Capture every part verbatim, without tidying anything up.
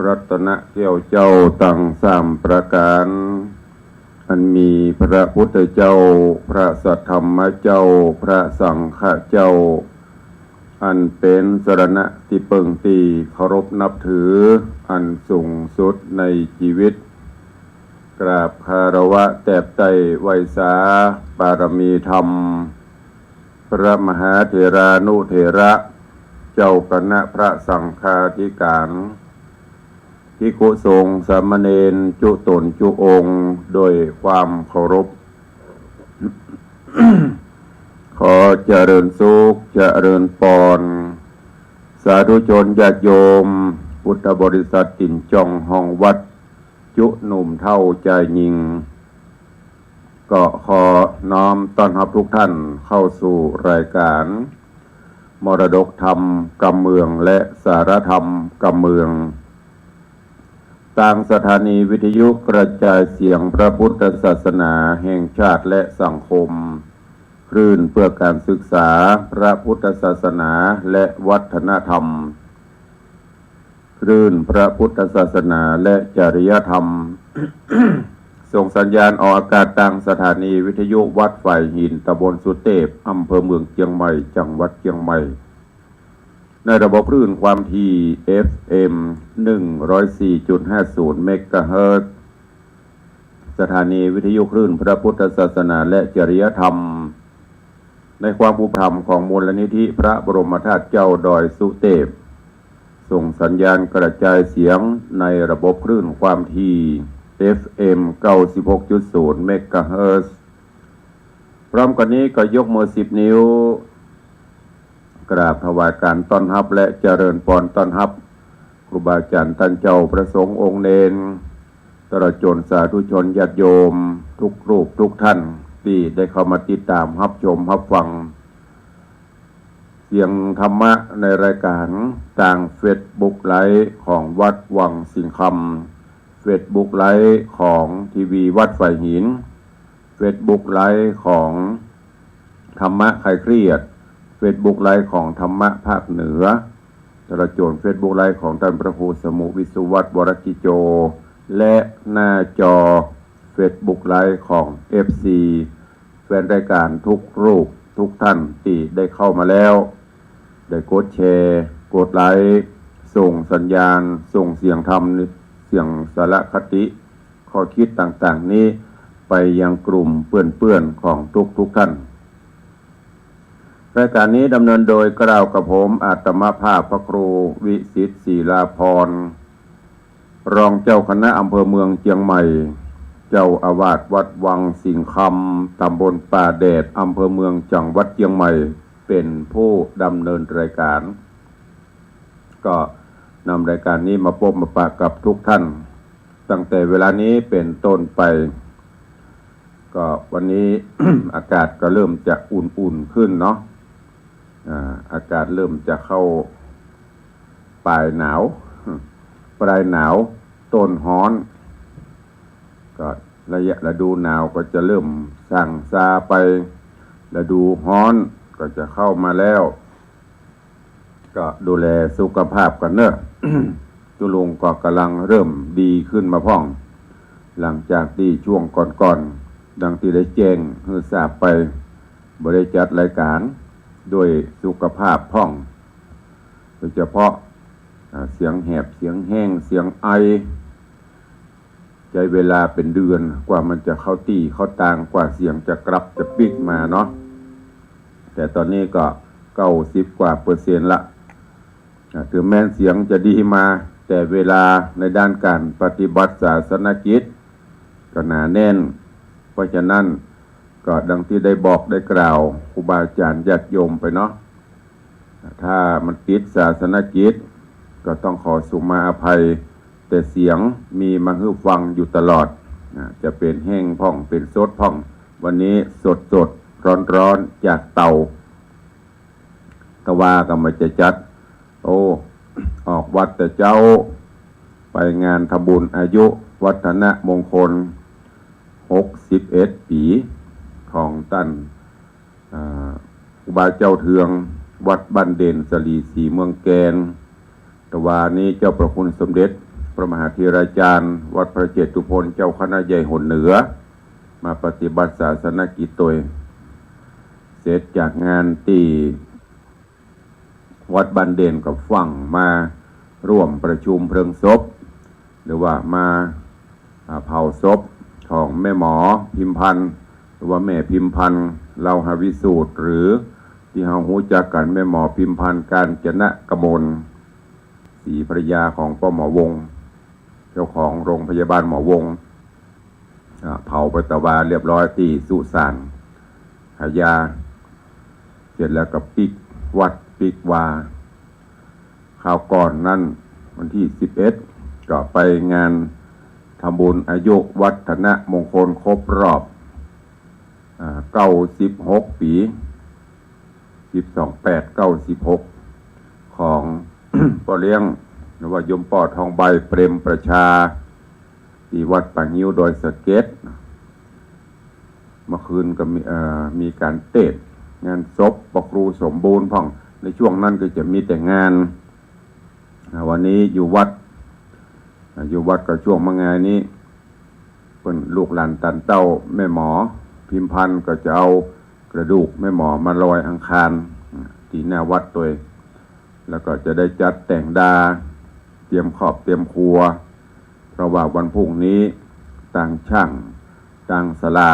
รัตนะแก้วเจ้าตังสามประก๋าน อันมีพระพุทธเจ้า พระสัทธรรมเจ้า พระสังฆะเจ้า อันเป๋นสรณะตี้เปิ้งตี้เคารพนับถืออันสูงสุดในจีวิต กราบคารวะแตบไต้ไหว้สาบารมีธรรม พระมหาเถรานุเถระ เจ้าคณะพระสังฆาธิก๋าน ภิกขุสงฆ์สามเณรจุ๊ต๋นจุ๊องค์ โดยความเคารพ ขอเจริญสุข เจริญปอน สาธุชนญาติโยม พุทธบริษัทตี๋นจ้องห้องวัด จุ๊หนุ่มเฒ่าจายญิง ก็ขอน้อมต้อนฮับทุกท่านเข้าสู่รายการ มรดกธรรมกำเมืองและสาระธรรมกำเมือง ตางสถานีวิทยุกระจายเสียงพระพุทธศาสนาแห่งชาติและสังคม คลื่นเพื่อการศึกษาพระพุทธศาสนาและวัฒนธรรม คลื่นพระพุทธศาสนาและจริยธรรม ส่งสัญญาณออกอากาศตางสถานีวิทยุวัดฝายหิน ตำบลสุเตพ อำเภอเมืองเจียงใหม่ จังหวัดเจียงใหม่ ในระบบคลื่นความถี่ เอฟเอ็ม หนึ่งร้อยสี่จุดห้าศูนย์ เมกะเฮิรตซ์ สถานีวิทยุคลื่นพระพุทธศาสนาและจริยธรรม ในความอุปถัมภ์ของมูลนิธิพระบรมธาตุเจ้าดอยสุเตพ ส่งสัญญาณกระจายเสียงในระบบคลื่นความถี่ เอฟเอ็ม เก้าสิบหกจุดศูนย์ เมกะเฮิรตซ์ พร้อมกั๋นนี้ก็ยกมือสิบนิ้ว กราบถวายการต้อนฮับและเจริญปอนต้อนฮับ ครูบาอาจ๋ารย์ต้านเจ้า พระสงฆ์องค์เณร ตลอดจ๋นสาธุชนญาติโยมทุกรูปทุกท่าน ตี้ได้เข้ามาติดต๋ามฮับชมฮับฟัง เสียงธรรมะในรายการตางเฟซบุ๊กไลฟ์ของวัดวังสิงห์คำ เฟซบุ๊กไลฟ์ของทีวีวัดฝายหิน เฟซบุ๊กไลฟ์ของธรรมะคลายเครียด เฟซบุ๊กไลฟ์ของธรรมะภาคเหนือ ตลอดจ๋นเฟซบุ๊กไลฟ์ของต้านพระครูสมุห์ วิศวัตร วรกิจโจ และหน้าจอเฟซบุ๊กไลฟ์ของเอฟซี แฟนรายการทุกรูปทุกท่านตี้ได้เข้ามาแล้ว ได้กดแชร์ กดไลค์ ส่งสัญญาณ ส่งเสียงธรรม เสียงสาระคติ ข้อคิดต่างๆ นี้ไปยังกลุ่มเปื้อนๆ ของทุกๆ ท่าน รายการนี้ดำเนินโดยเกล้ากระผมอาตมาภาพพระครูวิสิทธิ์ ศิลาภรณ์ รองเจ้าคณะอำเภอเมืองเจียงใหม่ เจ้าอาวาสวัดวังสิงห์คำ ตำบลป่าแดด อำเภอเมือง จังหวัดเจียงใหม่ เป๋นผู้ดำเนินรายการ ก็นำรายการนี้มาปบมาปะกับทุกท่าน ตั้งแต่เวลานี้เป๋นต้นไป ก็วันนี้ อากาศก็เริ่มจะอุ่นๆ ขึ้นเนาะ อ่า อากาศเริ่มจะเข้าปลายหนาว ปลายหนาวต้นฮ้อน ก็ระยะฤดูหนาวก็จะเริ่มส่างซาไป ฤดูฮ้อนก็จะเข้ามาแล้ว ก็ดูแลสุขภาพกั๋นเนาะ ตุ๊ลุงก็ก่ำลังเริ่มดีขึ้นมาพ่อง หลังจากตี้ช่วงก่อนๆ ดังตี้ได้แจ้งหื้อทราบไป บ่ได้จัดรายการด้วยสุขภาพพ่อง โดยเฉพาะ อ่า เสียงแหบ เสียงแห้ง เสียงไอ ใจ๊เวลาเป๋นเดือนกว่ามันจะเข้าตี้เข้าตาง กว่าเสียงจะกลับจะปิ๊กมาเนาะ แต่ต๋อนนี้ก็เก้าสิบกว่าเปอร์เซ็นต์ละ อ่า เถิงแม้นเสียงจะดีมา แต่เวลาในด้านก๋านปฏิบัติศาสนกิจก็หนาแน่น เพราะฉะนั้นก็ดังตี้ได้บอกได้กล่าวครูบาอาจ๋ารย์ญาติโยมไปเนาะ ถ้ามันติดศาสนกิจก็ต้องขอสุมาอภัย แต่เสียงมีมาหื้อฟังอยู่ตลอด อ่า จะเป๋นแห้งพ่อง เป๋นสดพ่อง วันนี้สดๆ ร้อนๆ จากเตา ตะวาก็บ่าจะจัด โอ้ ออกวัดแต่เจ๊า ไปงานทำบุญอายุวัฒนมงคล หกสิบเอ็ดปี๋ ของต้าน อ่า ครูบาเจ้าเทือง วัดบ้านเด่น สาลีสีเมืองแกน ตะวานี้เจ้าพระคุณสมเด็จ พระมหาเถราจารย์วัดพระเจตุพนเจ้าคณะใหญ่หนเหนือ มาปฏิบัติศาสนกิจตวย เสร็จจากงานตี้วัดบ้านเด่นก็ฟั่งมาร่วมประชุมเพลิงศพ หรือว่ามา อ่า เผาศพของแม่หมอพิมพันธ์ หรือว่าแม่พิมพันธ์ เลาหวิสูตร หรือตี้เฮาฮู้จักกั๋นแม่หมอพิมพันธ์ กาญจนกมล ศรีภรรยาของป้อหมอวงศ์ เจ้าของโรงพยาบาลหมอวงศ์ อ่า เผาไปตะวาเรียบร้อยตี้สุสานพญา เสร็จแล้วก็ปิกวัดปิกวา คราวก่อนนั้นวันตี้สิบเอ็ด ก็ไปงานทำบุญอายุวัฒนมงคลครบรอบ อ่า เก้าสิบหกปี๋ สิบสองแปด เก้าสิบหก ของ ป้อเลี้ยง หรือว่าโยมป้อทองใบเปรมประชา ตี้วัดป่างิ้วดอยสะเก็ด เมื่อคืนก็มี เอ่อ มีก๋านเตสน์งานศพป้อครูสมบูรณ์พ่อง ในช่วงนั้นก็จะมีแต่งาน อ่า วันนี้อยู่วัด อ่า อยู่วัดก็ช่วงมางานนี้ เปิ้นลูกหลานต้านเต้าแม่หมอพิมพันธ์ก็จะเอากระดูกแม่หมอมาลอยอังคาร อ่า ตี้หน้าวัดตวย แล้วก็จะได้จัดแต่งดา เตรียมครอบเตรียมครัว เพราะว่าวันพรุ่งนี้ตางช่างตางศาลา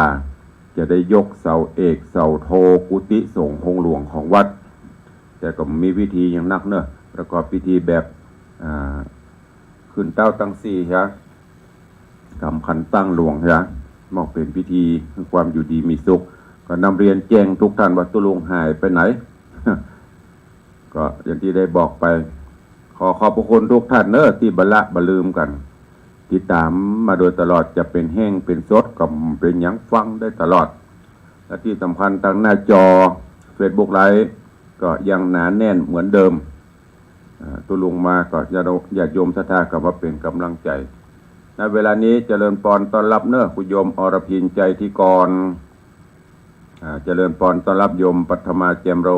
จะได้ยกเสาเอกเสาโทกุฏิสงฆ์โฮงหลวงของวัด แต่ก็มีพิธีอย่างนักเน่อ ประกอบพิธีแบบ อ่า ขึ้นเต๊าตังสี่ ฮะ กำขันตั้งหลวง ฮะ มอบเป๋นพิธีเพื่อความอยู่ดีมีสุข ก็นำเรียนแจ้งทุกท่านว่าตุ๊ลุงหายไปไหน ก็อย่างตี้ได้บอกไป ขอขอบพระคุณทุกท่านเน่อ ตี้บ่ละบ่ลืมกั๋น ติดต๋ามมาโดยตลอด จะเป๋นแห้งเป๋นสดก็เป๋นหยัง ฟังได้ตลอด และตี้สำคัญตางหน้าจอเฟซบุ๊กไลฟ์ก็ยังหนาแน่นเหมือนเดิม อ่า ตุ๊ลุงมาก็ญาติโยมศรัทธาก็มาเป๋นก๋ำลังใจ๋ ณ เวลานี้เจริญปอนต้อนฮับเน่อ คุณโยมอรพิน ใจธิกร อ่า เจริญปอนต้อนฮับโยมปัทมา แจ่มโร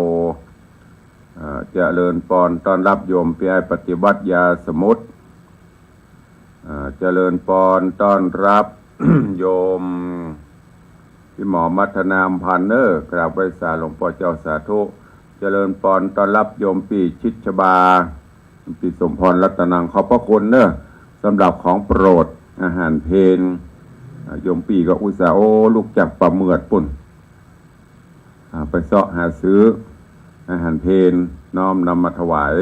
อ่า เจริญปอนต้อนฮับโยมปี้อ้ายปฏิวัติ ยาสมุทร อ่า เจริญปอนต้อนฮับ โยมปี้หมอมัทนา อำพันธ์เน่อ กราบไหว้สาหลวงป้อเจ้า สาธุ เจริญปอนต้อนฮับโยมปี้ชิดชบา ปี้สมพรรัตนัง ขอบพระคุณเน่อ สำหรับของโปรด อาหารเพล อ่า โยมปี้ก็อุตส่าห์ โอ้ ลุกจากป่าเหมือดปู๊น อ่า ไปเซาะหาซื้ออาหารเพล น้อมนำมาถวาย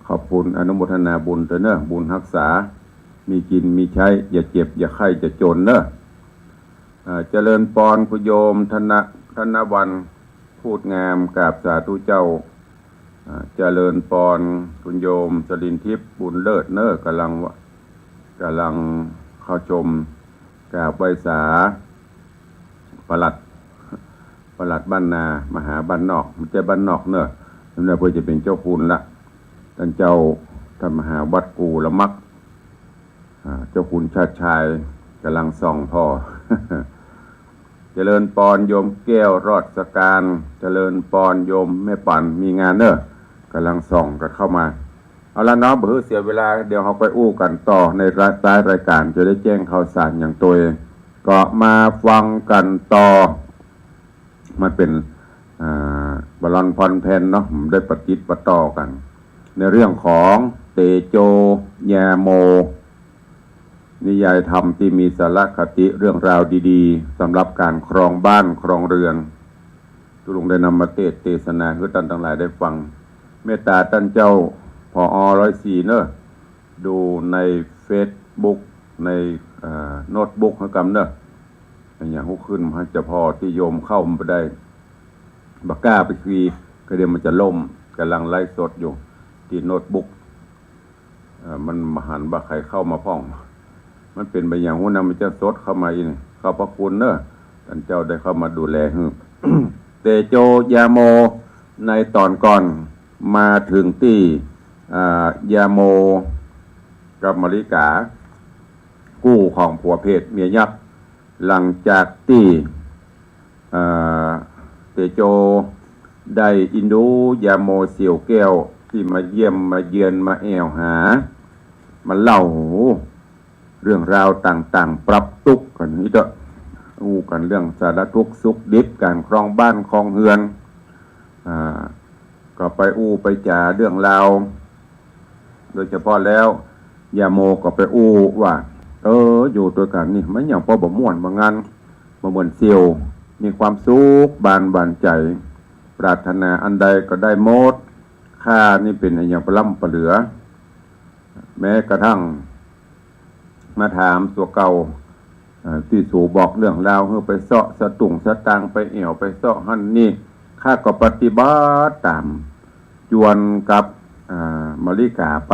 ขอบคุณ อนุโมทนาบุญตวยเน่อ บุญฮักษา มีกิ๋นมีใจ๊ อย่าเจ็บอย่าไข้อย่าจนเน่อ อ่า เจริญปอนคุณโยมธน ธนวรรณ พูดงาม กราบสาธุเจ้า อ่า เจริญปอนคุณโยมสลินทิพย์ บุญเลิศเน่อ ก่ำลัง ก่ำลังเข้าชม กราบไหว้สา ปลัด ปลัดบ้านนา มหาบ้านนอก บ่ใจ้บ้านนอกเน่อ นั่นแหละ เปิ้นจะเป๋นเจ้าคุณละ ต้านเจ้า ต้านมหาวัดกู่ละมัก อ่า เจ้าคุณชาติชาย ก่ำลังส่องผ่อ เจริญปอนโยมแก้ว รอดสการ เจริญปอนโยมแม่ปั๋น มีงานเน่อ ก่ำลังส่องกั๋นเข้ามา เอาละเนาะ บ่หื้อเสียเวลา เดี๋ยวเฮาไปอู้กั๋นต่อในท้ายรายก๋าน จะได้แจ้งข่าวสารอย่างตวย ก็มาฟังกั๋นต่อ มันเป๋น อ่า บาลอนพอนแผ่นเนาะ มันได้ปะติดปะต่อกั๋น ในเรื่องของเตโจยาโม นิยายธรรมตี้มีสาระคติเรื่องราวดีๆ สำหรับก๋านครองบ้านครองเรือน ตุ๊ลุงได้นำมาเตสน์เตสนาหื้อต้านตังหลายได้ฟัง เมตต๋าต้านเจ้า ผอ ร้อยสี่ เน่อ ดูในเฟซบุ๊ก ใน เอ่อ โน้ตบุ๊กหื้อกำเน่อ อย่างฮู้ขึ้นมาจะผ่อตี้โยมเข้ามาบ่ได้ บ่กล้าไปคีย์ ก็เดี๋ยวมันจะล่ม ก่ำลังไลฟ์สดอยู่ตี้โน้ตบุ๊ก เอ่อ มันบ่หันว่าใผเข้ามาพ่อง มันเป๋นบ่อย่างฮู้นะ มันจะสดเข้ามาอีก ขอบพระคุณเน่อ ต้านเจ้าได้เข้ามาดูแลหื้อ เตโจยาโม ในต๋อนก่อน มาเถิงตี้ อ่า ยาโมกับมะลิกา กู้ของผัวเพศเมียยักษ์ หลังจากตี้ เอ่อ เตโจได้อินดูยาโมเสี่ยวแก้วตี้มาเยี่ยมมาเยือนมาแอ่วหา มาเล่าเรื่องราวต่างๆ ปรับตุ๊กข์กั๋นนี่เต๊อะ อู้กั๋นเรื่องสารทุกข์สุขดิบ ก๋านครองบ้านครองเฮือน อ่า ก็ไปอู้ไปจ๋าเรื่องราว โดยเฉพาะแล้ว ยาโมก็ไปอู้ว่า เออ อยู่ตวยกั๋นนี่ มันหยังปอบ่ม่วนบ่งัน บ่เหมือนเสี่ยว มีความสุขบานบานใจ๋ ปรารถนาอันใดก็ได้หมด ข้านี่เป๋นอะหยังปะล้ำปะเหลือ แม้กระทั่ง มาถามตั๋วเก่า เอ่อ ตี้สูบอกเรื่องราว หื้อไปเซาะสตุ้งสตางค์ ไปแอ่วไปเซาะหั้นนี่ ข้าก็ปฏิบัติต๋าม จวนกับ อ่า มะลิก๋าไป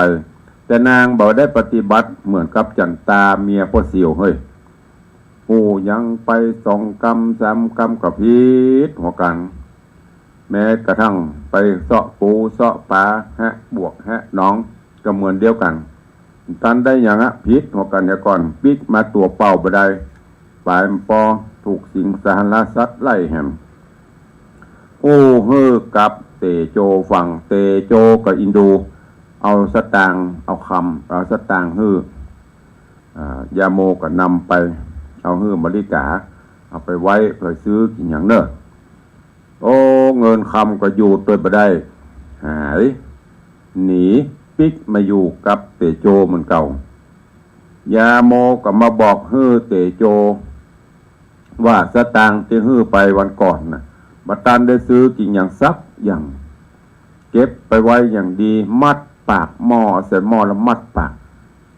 แต่นางบ่ได้ปฏิบัติเหมือนกับจั๋นตาเมียป้อเสี่ยวเฮ้ย อู้หยังไปสองกำสามกำก็ผิดหัวกั๋น แม้กระทั่งไปเซาะปูเซาะป๋า แหะบวกแหะหนอง ก็เหมือนเดียวกั๋น ตันได้หยังอะ ผิดหัวกั๋นเหียก่อน ปิ๊กมาตั๋วเป่าบ่ได้ ป๋ายปอถูกสิงสารสัตว์ไล่แหม อู้หื้อกับเตโจฟัง เตโจก็อินดู เอาสตางค์ เอาคำ เอาสตางค์หื้อ อ่า ยาโมก็นำไป เอาหื้อมะลิก๋า เอาไปไว้ ไปซื้อกิ๋นหยังเน่อ โอ้ เงินคำก็อยู่ตวยบ่ได้ หาย หนีปิ๊กมาอยู่กับเตโจเหมือนเก่า ยาโมก็มาบอกหื้อเตโจ ว่าสตางค์ตี้หื้อไปวันก่อนน่ะ บ่ตันได้ซื้อกิ๋นหยังสักอย่าง เก็บไปไว้อย่างดี มัดปากหม้อ ใส่หม้อแล้วมัดปาก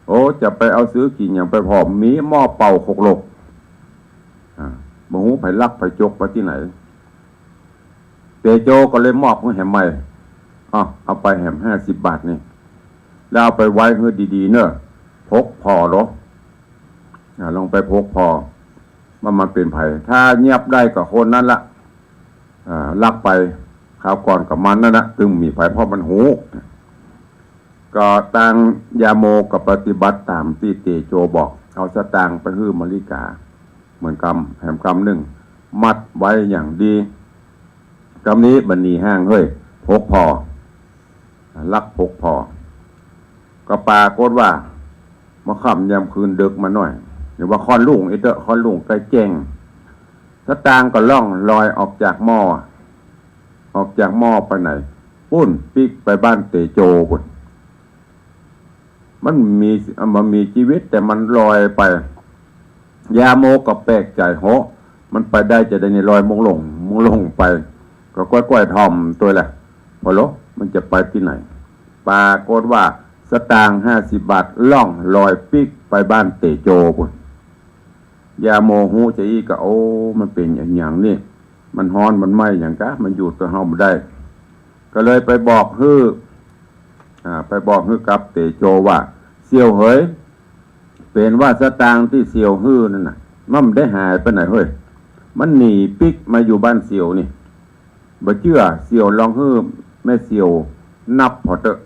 โอ้ จะไปเอาซื้อกิ๋นหยังไปผ่อ มีหม้อเป่าขกหลก อ่า บ่ฮู้ใผลักใผจกไปตี้ไหน เตโจก็เลยมอบหื้อแหมใหม่ อ้าว เอาไปแหมห้าสิบบาทนี่ แล้วเอาไปไว้หื้อดีๆ เน่อ พกผ่อเหลอ อ่า ลองไปพกผ่อ ว่ามันเป๋นใผ ถ้าเยียบได้ก็คนนั้นละ อ่า ลักไป คราวก่อนก็มันนั่นนะ ตึงมีใผ เพราะมันฮู้ ก็ตางยาโมก็ปฏิบัติต๋ามตี้เตโจบอก เอาสตางค์ไปหื้อมะลิก๋า เหมือนกำ แหมกำนึ่ง มัดไว้อย่างดี กำนี้บ่หนีห้างเฮ้ย พกผ่อ ลักพกผ่อ ก็ปรากฏว่า เมื่อค่ำยามคืนดึกมาหน่อย หรือว่าค่อนรุ่งอีกเต๊อะ ค่อนรุ่งใก้แจ้ง สตางค์ก็ล่องลอยออกจากหม้อ ออกจากหม้อไปไหน ปุ้น ปิ๊กไปบ้านเตโจปุ้น มันมี มันมีจีวิตแต่มันลอยไป ยาโมก็แปลกใจ๋ โห มันไปได้จาใดนี่ ลอยมงลง มงลงไป ก็ก้อยๆ ถ่อมตวยแหละ พอโล มันจะไปตี้ไหน ปรากฏว่าสตางค์ห้าสิบบาทล่องลอยปิ๊กไปบ้านเตโจปุ้น ยาโมฮู้จาอี้ก็ โอ้ มันเป๋นอะหยังนี่ มันฮ้อนมันไหม้หยังกะ มันอยู่ตวยเฮาบ่ได้ ก็เลยไปบอกหื้อ อ่า ไปบอกหื้อกับเตโจว่า เสี่ยวเหย เป๋นว่าสตางค์ตี้เสี่ยวหื้อนั่นน่ะ มันได้หายไปไหนเฮ้ย มันหนีปิ๊กมาอยู่บ้านเสี่ยวนี่ บ่เจื้อเสี่ยวลองหื้อแม่เสี่ยวนับผ่อเต๊อะ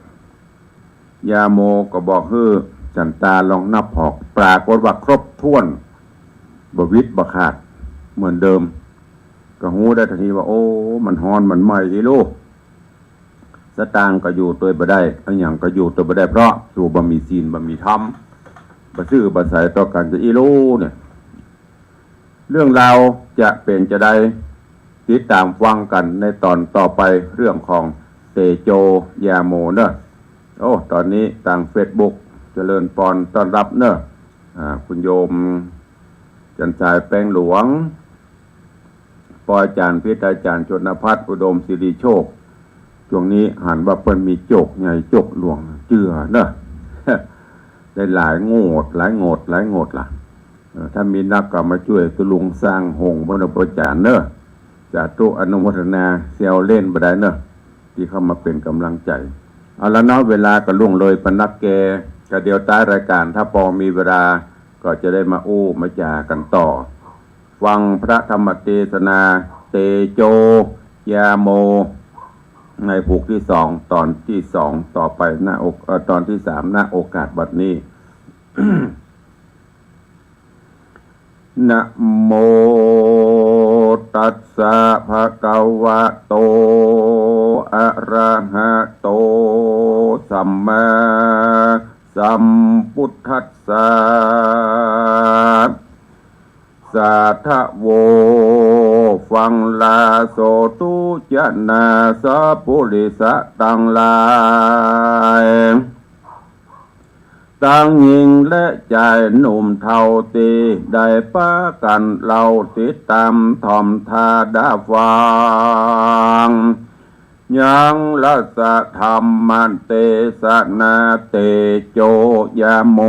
ยาโมก็บอกหื้อจั๋นตาลองนับผ่อ ปรากฏว่าครบถ้วน บ่วิดบ่ขาด เหมือนเดิม ก็ฮู้ได้ทันทีว่า โอ้ มันฮ้อนมันไหม้อีหลู สตางค์ก็อยู่ตวยบ่ได้ อะหยังก็อยู่ตวยบ่ได้ เพราะสูบ่มีศีลบ่มีธรรม บ่ซื่อบ่ใสต่อกั๋นจาอี้หลูเนี่ย เรื่องราวจะเป๋นจาใด ติดต๋ามฟังกั๋นในต๋อนต่อไป เรื่องของเตโจยาโมเน่อ โอ้ ต๋อนนี้ตางเฟซบุ๊ก เจริญปอนต้อนฮับเน่อ อ่า คุณโยม จันทร์สายแป้งหลวง ปออาจ๋ารย์พิษ อาจ๋ารย์ชนพัฒน์ อุดมสิริโชค ช่วงนี้หันว่าเปิ้นมีโจกใหญ่โจกหลวง เจื้อเนอะ ได้หลายโงด หลายโงด หลายโงดละ เออ ถ้ามีนักก็มาจ้วยตุ๊ลุงสร้างโฮงบ่เน่อ ปออาจ๋ารย์เนอะ สาธุ อนุโมทนา แซวเล่นบ่ได้เนอะ ตี้เข้ามาเป๋นก๋ำลังใจ๋ เอาละเนาะ เวลาก็ล่วงเลยไปนักแก่ ก็เดี๋ยวต๊ายรายก๋าน ถ้าปอมีเวลา ก็จะได้มาอู้มาจ๋ากั๋นต่อ ฟังพระธรรมเตสนา เตโจยาโม ในผูกตี้สอง ต๋อนตี้สองต่อไป ณ โอ- เอ่อ ต๋อนตี้สาม ณ โอกาสบัดนี้ นะโม ตัสสะ ภะคะวะโต อะระหะโต สัมมา สัมพุทธัสสะ สาธะโว ฟังลา โสตุจะนา สัพปุริสะตังหลาย ตังญิงและจายหนุ่มเฒ่าตี้ได้ปากั๋นเล่าติดต๋ามถ่อมถ้าดาฟัง ยังรัสธรรมเตสนา เตโจยาโม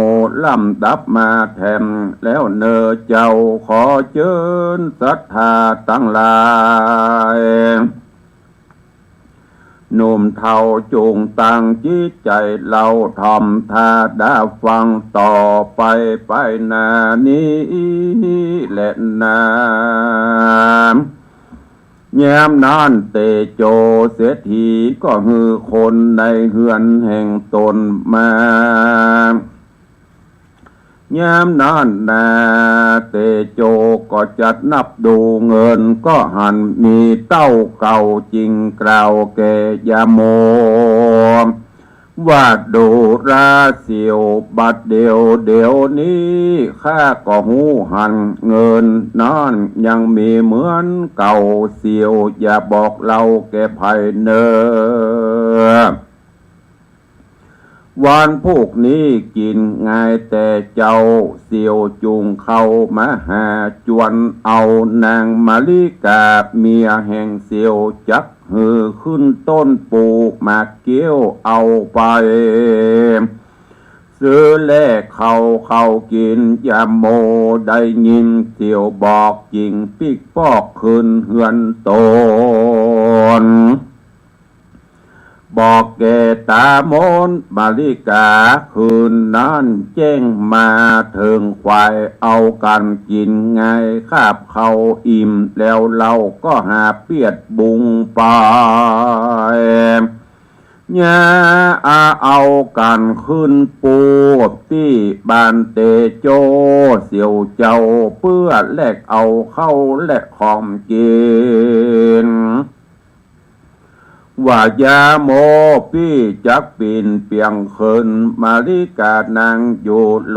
ลำดับมาแถมแล้วเน่อเจ้า ขอเจิญศรัทธาตังหลาย หนุ่มเฒ่าจุ่งตั้งจิตใจ๋เล่าถ่อมถ้าดาฟังต่อไปไปหน้านี้แลนา ยามนั้นเตโจเศรษฐีก็หื้อคนในเฮือนแห่งต๋นมา ยามนั้นนา เตโจก็จัดนับดูเงิน ก็หันมีเต้าเก่าจึงกล่าวแก่ยาโม ว่าดูราเสี่ยว บัดเดี่ยวเดี๋ยวนี้ข้าก็ฮู้หันเงินนั้นยังมีเหมือนเก่า เสี่ยวอย่าบอกเล่าแก่ใผเน่อ วันพูกนี้กิ๋นงายแต่เจ๊า เสี่ยวจุ่งเข้ามาหา จวนเอานางมาริกาเมียแห่งเสี่ยวจักหื้อขึ้นต้นปูหมากเกี้ยวเอาไป ซื้อแลกเข้าเข้ากิ๋น ยาโมได้ยินเสี่ยวบอกจึงปิ๊กปอกคืนเฮือนต๋น บอกแก่ต๋ามนมาริกา คืนนั้นแจ้งมาเถิงขวาย เอากั๋นกิ๋นงายคาบข้าวอิ่มแล้ว เฮาก็หาเปียดบุงไป เยียะอาเอากั๋นขึ้นปูตี้บ้านเตโจเสี่ยวเจ้า เปื้อแลกเอาข้าวและของกิ๋น ว่ายาโมปี้จักปิ่นเปียงเคิน มาริกานั่งอยู่โล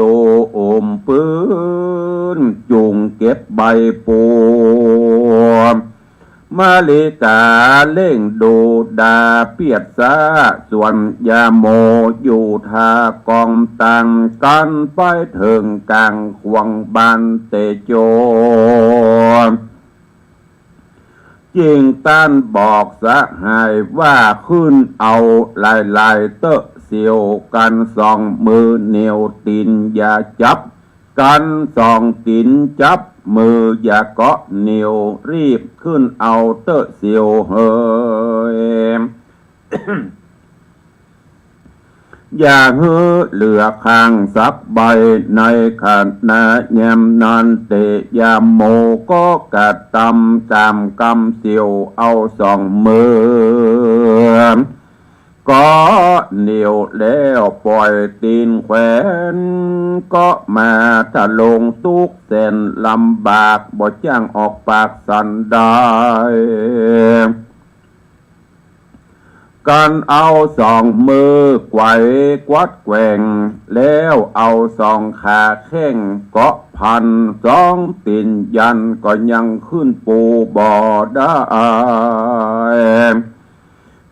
อมปื้น จุ่งเก็บใบปู มาริกาเล่งดูดาเปียดซ้า ส่วนยาโมอยู่ท่ากองตัง กั๋นไปเถิงก๋างขวางบ้านเตโจ จึงต้านบอกสหายว่า ขึ้นเอาหลายๆ เต๊อะเสี่ยว กั๋นสองมือเหนี่ยวตี๋นอย่าจับ กั๋นสองตี๋นจับมืออย่าเกาะเหนี่ยว รีบขึ้นเอาเต๊อะเสี่ยวเหย อย่าหื้อเหลือข้างสักใบ ในขณะยามนั้นเตยาโมก็กระตำต๋ามกำเสี่ยว เอาสองมือเกาะเหนี่ยวแล้วป่อยตี๋นแขวน เกาะมาทะลงตุ๊กข์แสนลำบาก บ่จ้างออกปากสันใด กั๋นเอาสองมือไขว่กวัดแกว่ง แล้วเอาสองขาแข้งเกาะพัน สองตี๋นยันก็ยังขึ้นปูบ่ได้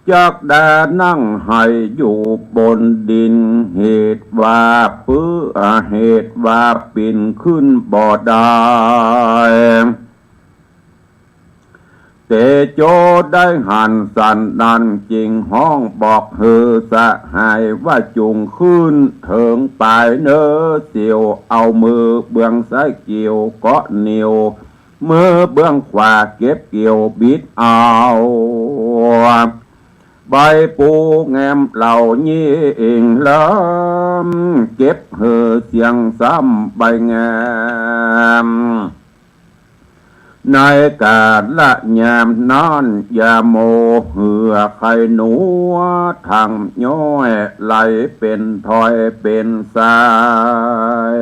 จักดานั่งไห้อยู่บนดิน เหตุว่าปื้อ เหตุว่าปี๋นขึ้นบ่ได้ เตโจได้หันสันนั้นจึงฮ้องบอกหื้อสหายว่าจุ่งขึ้นเถิงปายเน่อเสี่ยว เอามือเบื้องซ้ายเกี่ยวเกาะเหนี่ยว มือเบื้องขวาเก็บเกี่ยวบิดเอา ใบปูแงมเหล่านี้เองลำ เก็บหื้อเสี้ยงซ้ำใบแงม ในกาละยามนั้นยาโมเหื่อไข้หนัว ทั้งย้อยไหลเป๋นถ้อยเป๋นสาย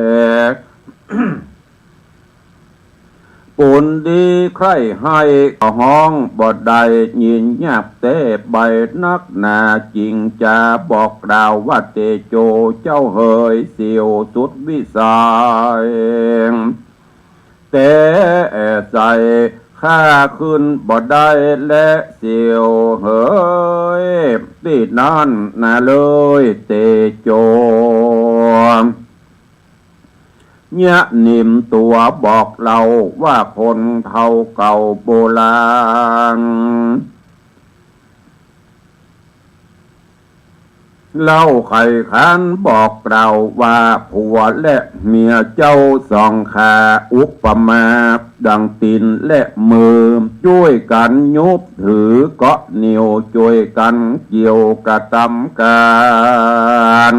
ปูนดี ใคร่ไห้ก็ฮ้องบ่ได้ ยินยากแต๊ใบนักหนา จึงจะบอกกล่าวว่า เตโจเจ้าเหย เสี้ยวสุดวิสัย แต๊ใส่ข้าขึ้นบ่ได้แล เสี้ยวเหย ตี้นั้นนาเลย เตโจ เยียะนิมตั๋วบอกเล่าว่าคนเฒ่าเก่าโบราณ เล่าไขขานบอกกล่าวว่า ผัวและเมียเจ้าสองข้า อุปมาดังตี๋นและมือ จ้วยกั๋นยุบถือเกาะนิ้ว จ้วยกั๋นเกี่ยวกระตำก๋าน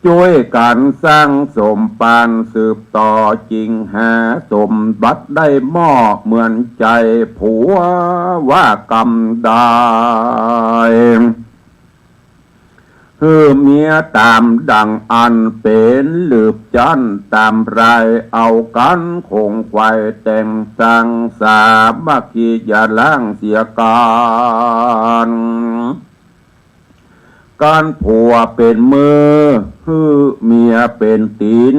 จ้วยกั๋นสร้างสมปานสืบต่อ จึงหาสมบัติได้หม้อเหมือนใจ๋ ผัวว่ากำได้ หื้อเมียต๋ามดังอั้น เป๋นลืบจั้นต๋ามราย เอากั๋นขงขวายแต่งสร้าง สามัคคีอย่าล้างเสียกั๋น กั๋นผัวเป๋นมือ หื้อเมียเป๋นตี๋น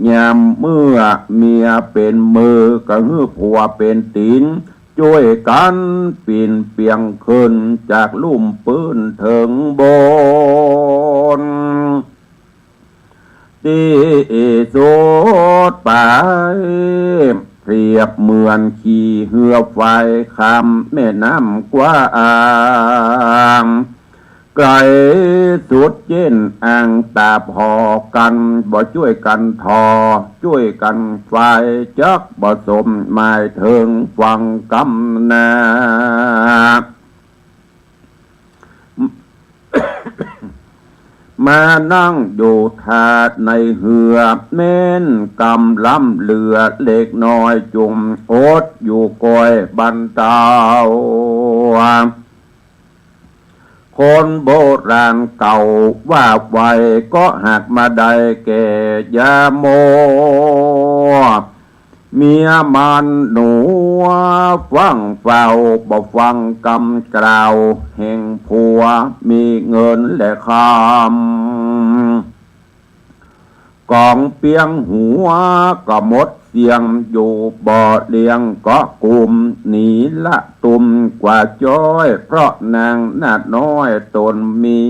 ยามเมื่อเมียเป๋นมือ ก็หื้อผัวเป๋นตี๋น จ้วยกั๋นปี๋นเปียงขึ้น จากลุ่มปื๊นเถิงบน ตี้สุดไป เปรียบเหมือนขี่เฮือฝายข้ามแม่น้ำกว้าง ไก๋สุดเจ๊นอ่างต๋าผ่อกั๋น บ่จ้วยกั๋นถ่อ จ้วยกั๋นฝาย จักบ่สมหมายเถิงฝั่งกำนา มานั่งอยู่ท่าในเฮือ แม้นกำล้ำเหลือเล็กน้อย จุ่มอดอยู่ก้อยบรรเทา คนโบราณเก่าว่าไว้ ก็หากมาได้แก่ยาโม เมียมารหนัวฟั่งเฝ้า บ่ฟังกำกล่าวแห่งผัว มีเงินและคำ ก๋องเปียงหัวก็หมดเสี้ยง อยู่บ่เลี้ยงก็กุม หนีละตุมกว่าจ้อย เพราะนางนาดน้อยต๋นเมี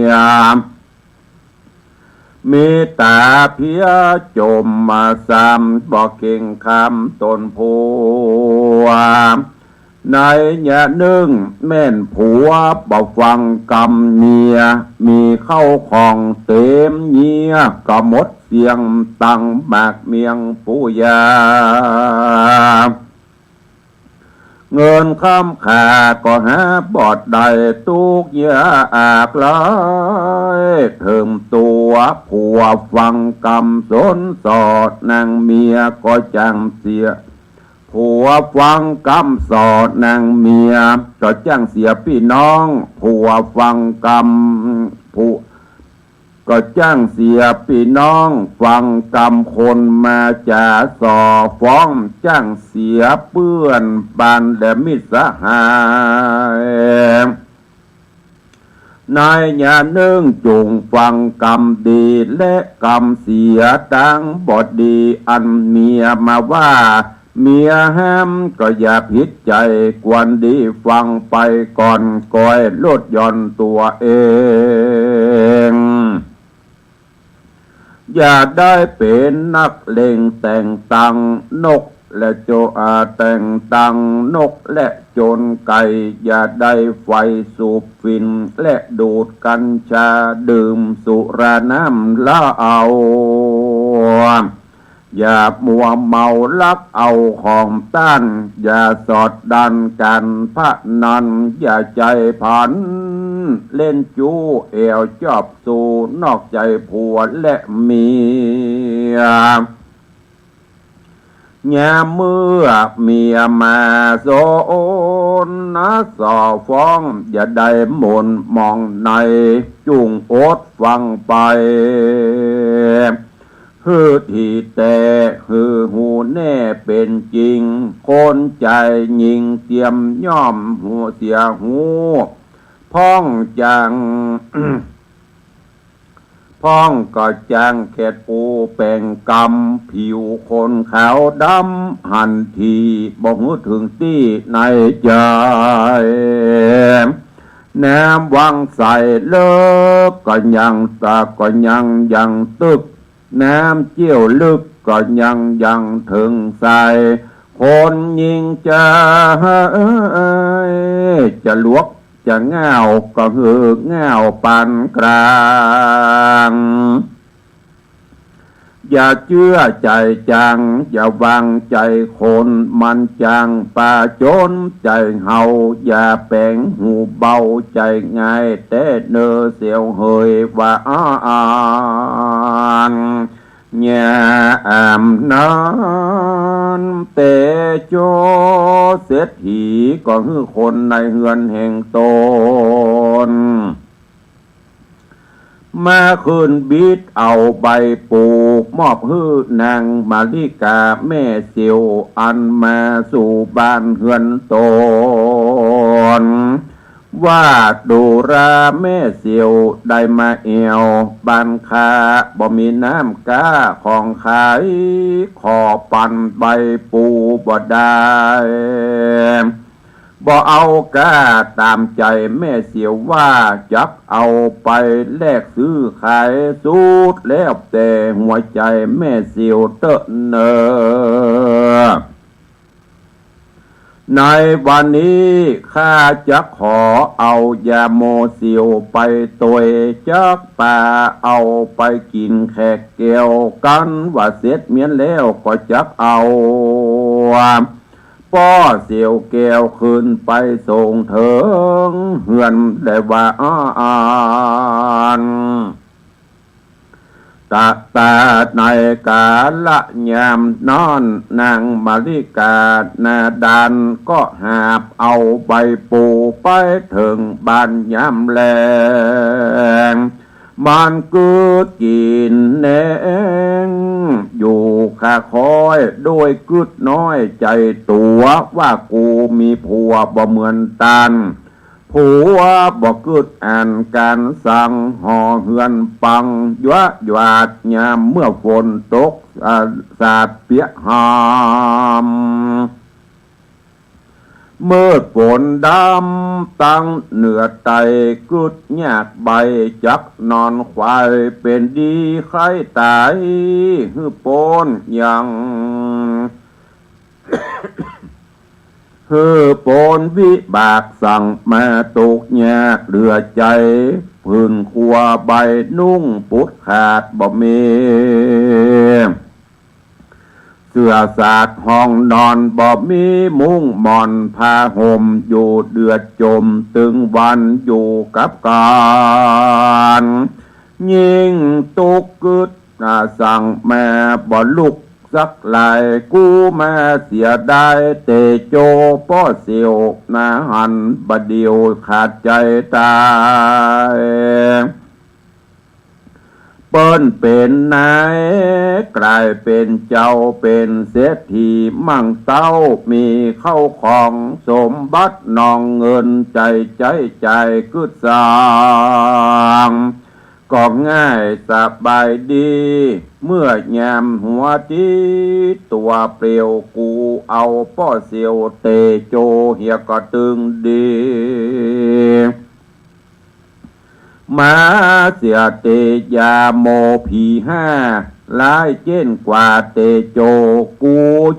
ย มีต๋าเพี้ยจมมาซ้ำ บ่เข่งคำต๋นผัว ในยะนึ่งแม้นผัวบ่ฟังกำเมีย มีเข้าของเต๋มเยียะ ก็หมดเสี้ยงตังหมากเมียงปูยา เงินคำขาก็หาบ่ได้ ตุ๊กยากหลายเถิมตั๋ว ผัวฟังกำสนส่อนางเมียก็จ้างเสีย ผัวฟังกำส่อนางเมีย ก็จ้างเสียปี้น้อง ผัวฟังกำ ผัว ก็จ้างเสียปี้น้อง ฟังกำคนมาจ๋าส่อฟ้อง จ้างเสียเปื้อนบ้านและมิตรสหาย ในยะนึ่งจุ่งฟังกำดีและกำเสียตังบ่ดี อันเมียมาว่า เมียห้ามก็อย่าผิดใจ๋ ควรดีฟังไปก่อน ก้อยลดหย่อนตั๋วเอง อย่าได้เป๋นนักเล่งแต่งตังนกและโจ อ่า แต่งตังนกและโจรไก่ อย่าได้ใฝ่สูบฝิ่นและดูดกัญชา ดื่มสุราน้ำเหล้า อย่ามัวเมาลักเอาของต้าน อย่าสอดดันก๋านพนัน อย่าใจ๋ผันเล่นจู้ แอ่วจอบสู่นอกใจ๋ผัวและเมีย ยามเมื่อเมียมาสนส่อฟ้อง อย่าได้หม่นหมองใน จุ่งอดฟังไป หื้อถี่แต๊ หื้อฮู้แน่ เป เป๋นจริง คนใจ๋ยิ่งเตียมย่อมฮู้เสียฮู้ พ่องจัง พ่องก็จางแขดปูแป๋งกำ ผิวคนขาวดำหันที บ่ฮู้เถิงตี้ในใจ๋ น้ำวังใสเลิกก็ยังตาก็ยังยังตึก น้ำเจี้ยวลึกก็ยังยังเถิงใส คนยิ่งจะ จะหลวกจะง่าวก็หื้อง่าวปานกลาง อย่าเจื้อใจ๋จัง อย่าวางใจ๋คน มันจังปาจ๋นใจ๋เฮา อย่าแป๋งหูเบาใจ๋ง่าย แต๊เนอเสียวเหยว่าอ่าน ยามนั้น เตโจเศรษฐีก็หื้อคนในเฮือนแห่งตน มาขึ้นบิดเอาใบปู มอบหื้อนางมาริกาแม่เสียว อันมาสู่บ้านเฮือนตน ว่าดูราแม่เสียวได้มาแอ่ว บ้านข้าบ่มีน้ำก๊าของขาย ขอปันใบปูบ่ได้ บ่เอาก๊าต๋ามใจ๋แม่เสียวว่า จักเอาไปแลกซื้อขายสุดแล้วแต่หัวใจ๋แม่เสียวเต๊อะเนอ ในวันนี้ข้าจักขอเอายาโมเสียวไปตวย จักปาเอาไปกิ๋นแขกแก้ว กันว่าเสร็จเมี้ยนแล้วก็จักเอาป้อเสียวแก้วขึ้นไปส่งเถิงเฮือนแลว่าอ่าน ตะตาในกาละยามนั้น นางมาริกาหน้าด้านก็หาบเอาใบปูไปเถิงบ้านยามแลง มันกึ๊ดกิ๋นแหนงอยู่ค่าคอย โดยกึ๊ดน้อยใจ๋ตั๋วว่ากูมีผัวบ่เหมือนตัน ผัวบ่กึ๊ดอันก๋านสัง ห่อเฮือนปังยัวหยาดยามเมื่อฝนตก อ่า สาดเปียกหาม มืดฝนดำตังเหนือไต กึ๊ดยากใบจักนอนควาย เป๋นดีใค่ต๋ายหื้อป๊นยัง หื้อป๊นวิบากสังมาตกยากเหลือใจ๋ ผืนครัวใบนุ่งปุดขาดบ่มี เสื้อสาดห้องนอนบ่มี มุ้งหมอนผ้าห่มอยู่เดือดจ๋ม ตึงวันอยู่กับก๋าน ยิ่งตุ๊กกึ๊ด อ่า สังมาบ่ลุกสักลาย กูมาเสียดายเตโจป้อเสียวนาหัน บ่าเดี่ยวขาดใจ๋ต๋าย เปิ้นเป๋นนายก๋ายเป๋นเจ้า เป๋นเศรษฐีมั่งเต้า มีเข้าของสมบัตินองเงินใจ๋ ใจ๊จ่ายกึ๊ดสัง ก็ง่ายสบายดี เมื่อยามหัวตี้ตั๋วเปลี่ยว กูเอาป้อเสียวเตโจเหียก็ตึงดี มาเสียเตยาโมผีห้า ร้ายเจ้นกว่าเตโจ กู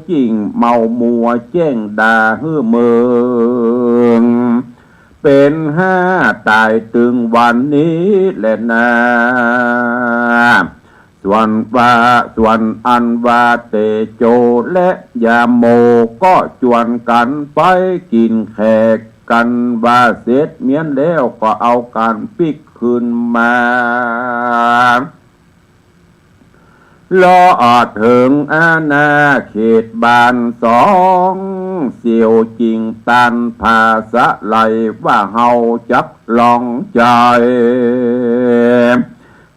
จิ่งเมามัวแจ้งด่าหื้อเมิง เป๋นห้าต๋ายตึงวันนี้แลนา ส่วนว่า ส่วนอันว่าเตโจและยาโมก็จวนกั๋นไปกิ๋นแขก กั๋นว่าเสร็จเมี้ยนแล้วก็เอากั๋นปิ๊กคืนมา ลอดเถิงอาณาเขตบ้านสอง เสี่ยวจิ่งต้านผาสะไหล ว่าเฮาจักลองใจ๋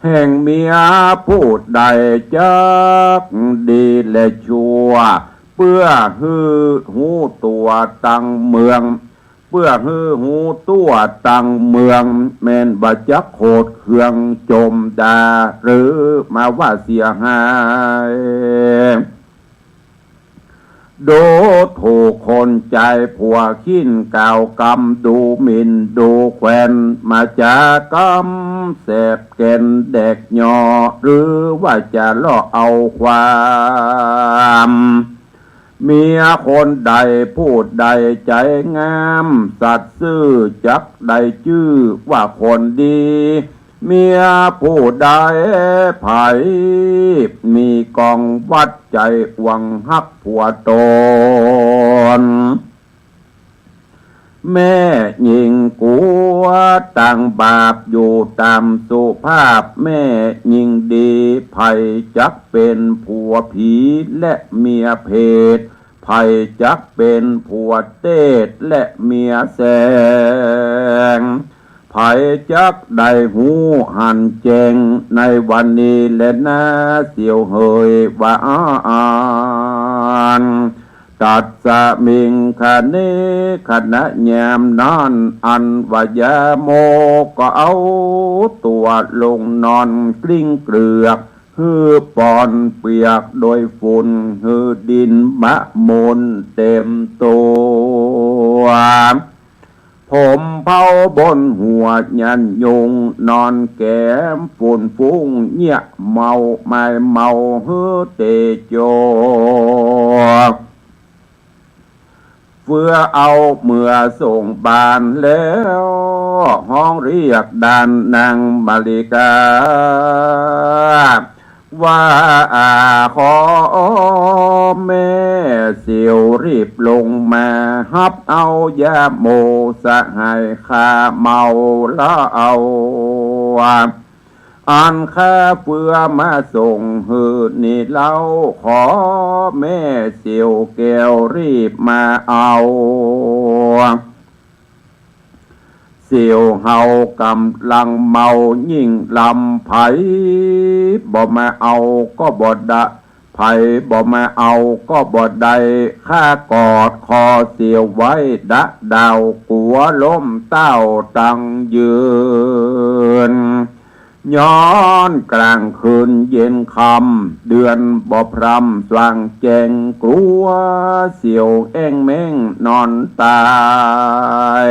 แห่งเมียผู้ใดจักดีและชั่ว เปื้อหื้อฮู้ตั๋วตังเมือง เปื้อหื้อฮู้ตั๋วตังเมือง แม่นบ่จักโขดเคืองจ๋มดา หรือมาว่าเสียหาย ดูถูกคนใจ๋ ผัวขิ้นกล่าวกำ ดูหมิ่นดูแควน มาจ๋ากำแสบแก่นแดกหย่อ หรือว่าจะเลาะเอาความ เมียคนใดผู้ใดใจ๋งาม สัตย์ซื่อจักได้จื้อว่าคนดี เมียผู้ใดใผ มีกองวัดใจ๋หวงฮักผัวต๋น แม่ญิงกั๋วตังบาป อยู่ต๋ามสุภาพแม่ญิงดี ใผจักเป๋นผัวผีและเมียเปรต ใผจักเป๋นผัวเตศและเมียแสง ใผจักได้ฮู้หันแจ้ง ในวันนี้แลนา เสี่ยวเหยว่าอั้น ตัสมิง ขะเณ ขณะยามนั้น อันว่ายาโมก็เอาตั๋วลงนอนกลิ้งเกลือก หื้อป่อนเปียกโดยฝุ่น หื้อดินมะมนเต็มตั๋ว ผมเผาบนหัวยันยุง นอนแกมฝุ่นฟุ้งเยียะเมาไม้เมาหื้อเตโจ เฟือเอาเมือส่งบ้านแล้ว ฮ้องเรียกด่านนางมาริกา ว่า อา ขอแม่เสี่ยวรีบลงมาฮับเอายาโมสหายข้าเมาแล้วเอา อันข้าเฟือมาส่งหื้อนี่เล่า ขอแม่เสี่ยวแก้วรีบมาเอา เสี่ยวเฮากำลังเมายิ่งลำ ใผบ่มาเอาก็บ่ดะ ใผบ่มาเอาก็บ่ได้ ข้ากอดคอเสี่ยวไว้ดะดาว กั๋วล้มเต้าตังยืน ย้อนกลางคืนเย็นค่ำ เดือนบ่พร่ำสว่างแจ้ง กั๋วเสี่ยวแอ้งแม้งนอนต๋าย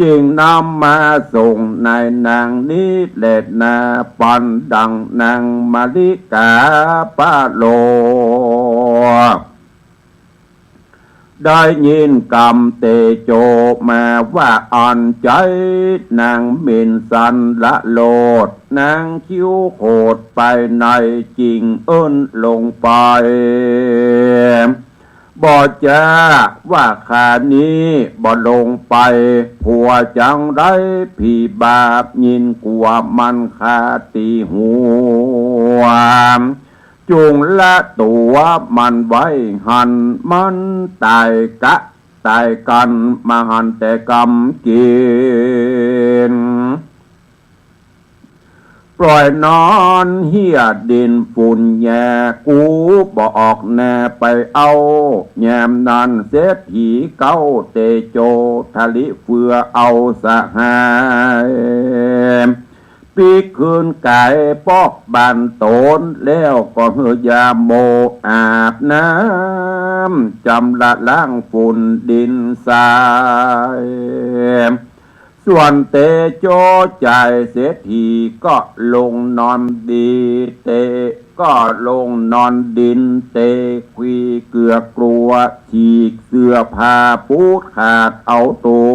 จึงนำมาส่งนายนางนี้แลนา ปันดังนางมาริกาปะโล ได้ยินกำเตโจมาว่าอั้น ใจ๋นางหมิ่นสันละโลด นางคิ้วโขดไปใน จึงเอิ้นลงไป บ่จาว่าข้านี้บ่ลงไป ผัวจังได้ผีบาป ยินกั๋วมันข้าตี๋หัว จุ่งละตั๋วมันไว้หั้น มันต๋ายกะต๋ายกั๋น บ่หันแต่กำกิ๋น ปล่อยนอนเหี้ยดินฝุ่นแย่ กูบ่ออกแน่ไปเอา ยามนั้นเศรษฐีเก๊าเตโจ ทะลิเฟือเอาสหาย ปิ๊กคืนก๋ายปอกบ้านต๋น แล้วก็หื้อยาโมอาบน้ำ จำระล้างฝุ่นดินทราย ส่วนเตโจจายเศรษฐีก็ลงนอนดี เตก็ลงนอนดิน เตควีเกือกกลัว ฉีกเสื้อผ้าปูดขาดเอาตั๋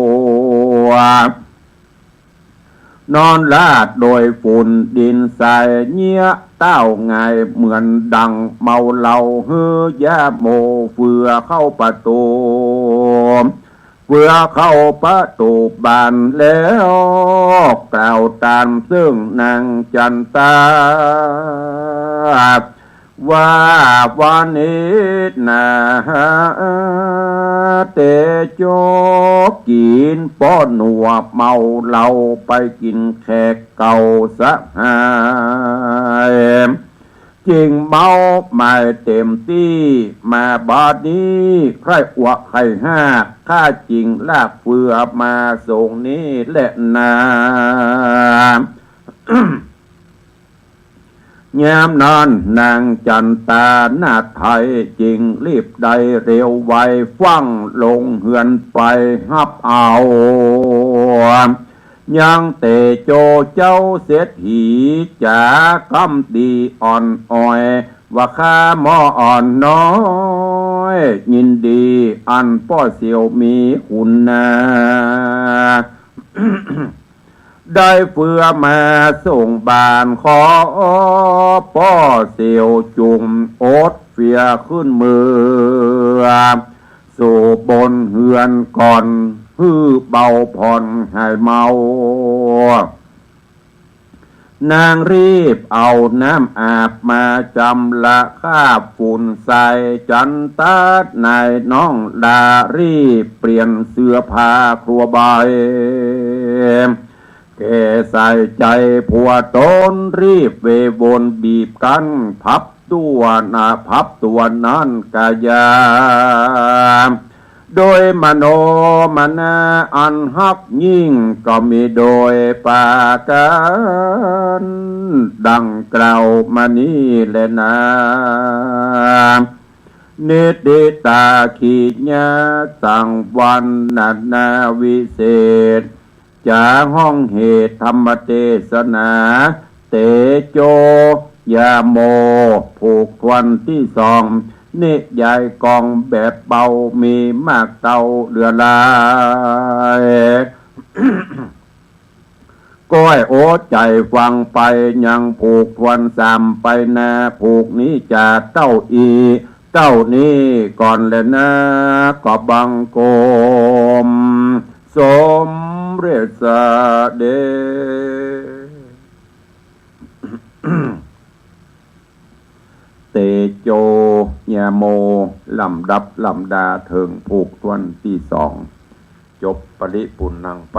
ว นอนราดโดยฝุ่นดินทราย เยียะเต้าหงายเหมือนดังเมาเหล้า หื้อยาโมเฟือเข้าประตู๋ เฟือเข้าประตู๋บ้านแล้ว กล่าวต๋ามเซิ่งนางจันตา ว่าวันนี้นา เตโจกิ๋นป้อหนัวเมาเหล้า ไปกิ๋นแขกเก่าสหาย เจ จึงเมาไม่เต็มตี้ มาบัดนี้ใคร่อวกใคร่ฮาก ข้าจึงลากเฟือมาส่งนี้แลนา ยามนั้นนางจั๋นตานาถไทย จึงรีบได้เร็วไว ฟั่งลงเฮือนไปฮับเอา ยังเตโจเจ้าเศรษฐีจ๋า กำดีอ่อนอ้อย ว่าข้าหม่ออ่อนน้อย ยินดีอันป้อเสี่ยวมีคุณนา ได้เฟือมาส่งบาน ขอป้อเสี่ยวจุ่มอดเฟียขึ้นเมือ สู่บนเฮือนก่อน หื้อเบาผ่อนหายเมา นางรีบเอาน้ำอาบมาจำละคราบฝุ่นใส จั๋นตานาถน้องดารีบเปลี่ยนเสื้อผ้าครัวใบ แก่ใส่ใจ๋ผัวต๋นรีบเววนบีบกั๋น พับตั๋วนา พับตั๋วนั้นกะยา โดยมโนมนาอันฮักยิ่ง ก็มีโดยประก๋านดังกล่าวมานี้แลนา นิติตาขีญาสังวรรณนาวิเศษ จ๋าห้องเหตุธรรมเตสนา เตโจยาโม ผูกถ้วนตี้สอง นิยายกองแบบเบา มีมากเต้าเหลือหลาย ก้อยโอใจ๋ฟังไป ยังผูกถ้วนสามไปนา ผูกนี้จ๋าเต้าอี้ เต้านี้ก่อนแลนา ก็บังคม สมเร็จเสด็จ เตโจยาโม ลำดับลำดาเถิงผูกถ้วนตี้สอง จบปริปุณณังไป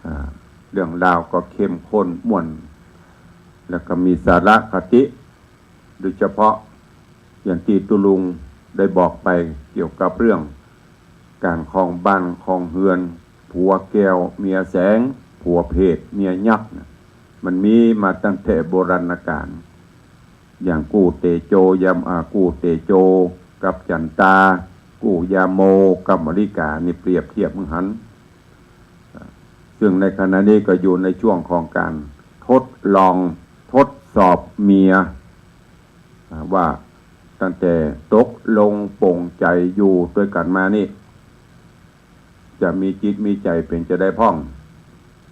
อ่า เรื่องราวก็เข้มข้นม่วน แล้วก็มีสาระคติ โดยเฉพาะอย่างตี้ตุ๊ลุงได้บอกไปเกี่ยวกับเรื่องก๋านครองบ้านครองเฮือน ผัวแก้วเมียแสง ผัวเพชรเมียยักษ์น่ะ มันมีมาตั้งแต่โบราณกาล อย่างกู้เตโจยาม อ่า กู้เตโจกับจั๋นตา กู้ยาโมกับมะลิกา นี่เปรียบเทียบมึงหัน ซึ่งในขณะนี้ก็อยู่ในช่วงของก๋านทดลอง ทดสอบเมีย อ่า ว่าตั้งแต่ตกลงปลงใจ๋อยู่ตวยกั๋นมานี่ จะมีจิตมีใจ๋เป๋นจาใดพ่อง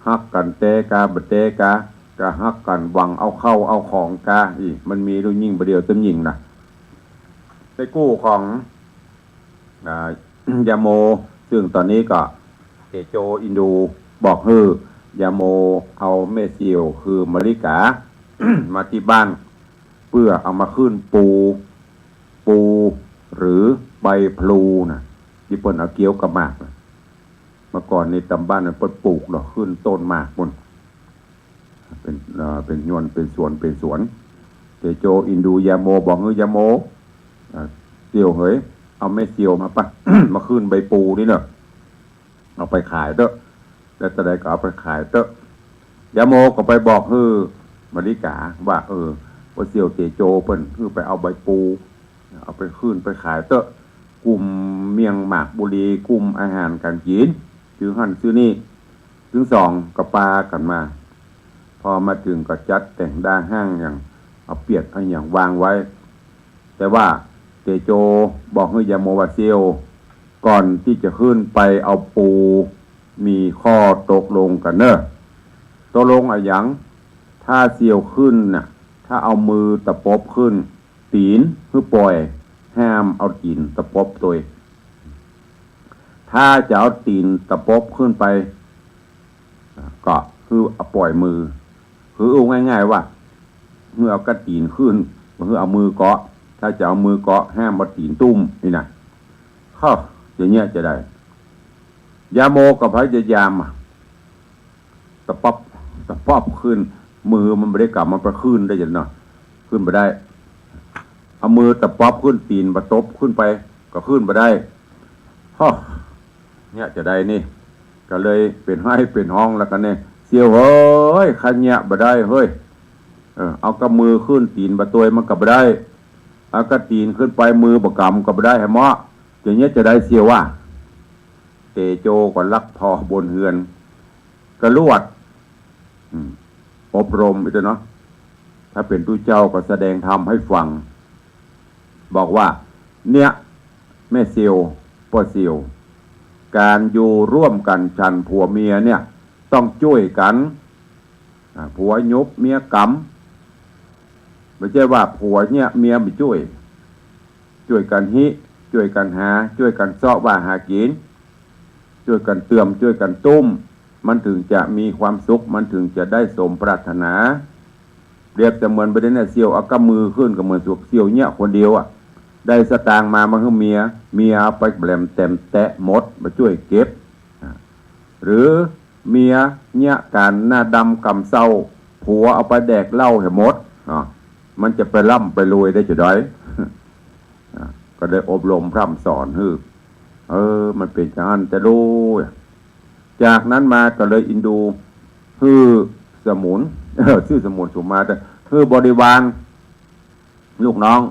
ฮักกั๋นแต๊กา บ่แต๊กา กาฮักกั๋นหวังเอาเข้าเอาของกา อี้ มันมีลูกยิ่งบ่าเดี่ยวเต็มยิ่งน่ะ ในกู้ของ อ่า ยาโม ซึ่งต๋อนนี้ก็เตโจอินดูบอกหื้อยาโมเอาแม่เสี่ยวคือมะลิกา มาตี้บ้าน เปื้อเอามาขึ้นปู ปู หรือใบพลูน่ะ ตี้เปิ้นเอาเกี้ยวกับหมากน่ะ เมื่อก่อนนี่ต๋ามบ้านน่ะเปิ้นปลูกดอกขึ้นต้นหมากปู้น เป๋น เอ่อ เป๋นยวน เป๋นสวน เป๋นสวน เตโจอินดูยาโมบอกหื้อยาโม อ่า เสี่ยวเหย เอาแม่เสี่ยวมาปะ มาขึ้นใบปูนี่เนาะ เอาไปขายเต๊อะ แล้วตะใดก็เอาไปขายเต๊อะ ยาโมก็ไปบอกหื้อมะลิกาว่า เออ ว่าเสี่ยวเตโจเปิ้นหื้อไปเอาใบปู เอาไปขึ้นไปขายเต๊อะ กุ้มเมี่ยงหมากบุหรี่ กุ้มอาหารก๋านกิ๋น ซื้อหั้นซื้อนี่ ตึงสองก็ปากั๋นมา พอมาเถิงก็จัดแต่งด้าห้างอย่าง เอาเปียดเอาหยังวางไว้ แต่ว่าเตโจบอกหื้อยาโมว่า เสี่ยว ก่อนตี้จะขึ้นไปเอาปู มีข้อตกลงกั๋นเน่อ ตกลงอะหยัง ถ้าเสี่ยวขึ้นน่ะ ถ้าเอามือตะปบขึ้น ตี๋นหื้อป่อย ห้ามเอาตี๋นตะปบตวย ถ้าจะเอาตี๋นตะปบขึ้นไป ก็คือเอาป่อยมือ คืออู้ง่ายๆ ว่า คือเอาก้าตี๋นขึ้น คือเอามือเกาะ ถ้าจะเอามือเกาะ ห้ามเอาตี๋นตุ้ม นี่นะ เฮ้อ อย่างเงี้ยจะได้ ยาโมก็พยายามอะ ตะป๊อบ ตะป๊อบขึ้น มือมันบ่ได้กำ มันไปขึ้นได้จังเนาะ ขึ้นบ่ได้ เอามือตะป๊อบขึ้น ตี๋นบ่ตบขึ้นไป ก็ขึ้นบ่ได้ ฮ้อ เยียะจาใดนี่ ก็เลยเป๋นไห้เป๋นฮองแล้วกั๋นเนี่ย เสี่ยวเฮ้ย ข้าเยียะบ่ได้เฮ้ย เออ เอาก้ามือขึ้น ตี๋นบ่ตวยมันก็บ่ได้ เอาก้าตี๋นขึ้นไป มือบ่ก๋ำก็บ่ได้ แหมะ จะเยียะจาใดเสี่ยววะ เตโจก็ลักผ่อบ่นเฮือน กะลวด อืม อบรมอีกเนาะ ถ้าเป๋นตุ๊เจ้าก็แสดงธรรมหื้อฟัง บอกว่า เนี่ย แม่เสี่ยว ป้อเสี่ยว ก๋านอยู่ร่วมกั๋นฉันผัวเมียเนี่ย ต้องจ้วยกั๋น อ่า ผัวหยุบเมียก๋ำ บ่ใจ้ว่าผัวเยียะเมียบ่จ้วย จ้วยกั๋นฮิ จ้วยกั๋นหา จ้วยกั๋นเซาะว่าหากิ๋น จ้วยกั๋นเติม จ้วยกั๋นตุ้ม มันเถิงจะมีความสุข มันเถิงจะได้สมปรารถนา เปรียบเสมือนบ่าเดี่ยวนี้เสี่ยวเอาก้ามือขึ้น ก็เหมือนเสี่ยวเยียะคนเดียวอะ ได้สตางค์มา มาหื้อเมีย เมียเอาไปแบมแตมแตะหมด บ่จ้วยเก็บ อ่า หรือเมียเยียะก๋านหน้าดำกำเศร้า ผัวเอาไปแดกเหล้าหื้อหมด อ่า มันจะไปร่ำไปรวยได้จาใด อ่า ก็ได้อบรมพร่ำสอนหื้อ เออ มันเป๋นจาอั้นแต๊ลูก จากนั้นมาก็เลยอินดู หื้อสมุน เออ ซื่อสมุนสุมา แต่หื้อบริวาร ลูกน้อง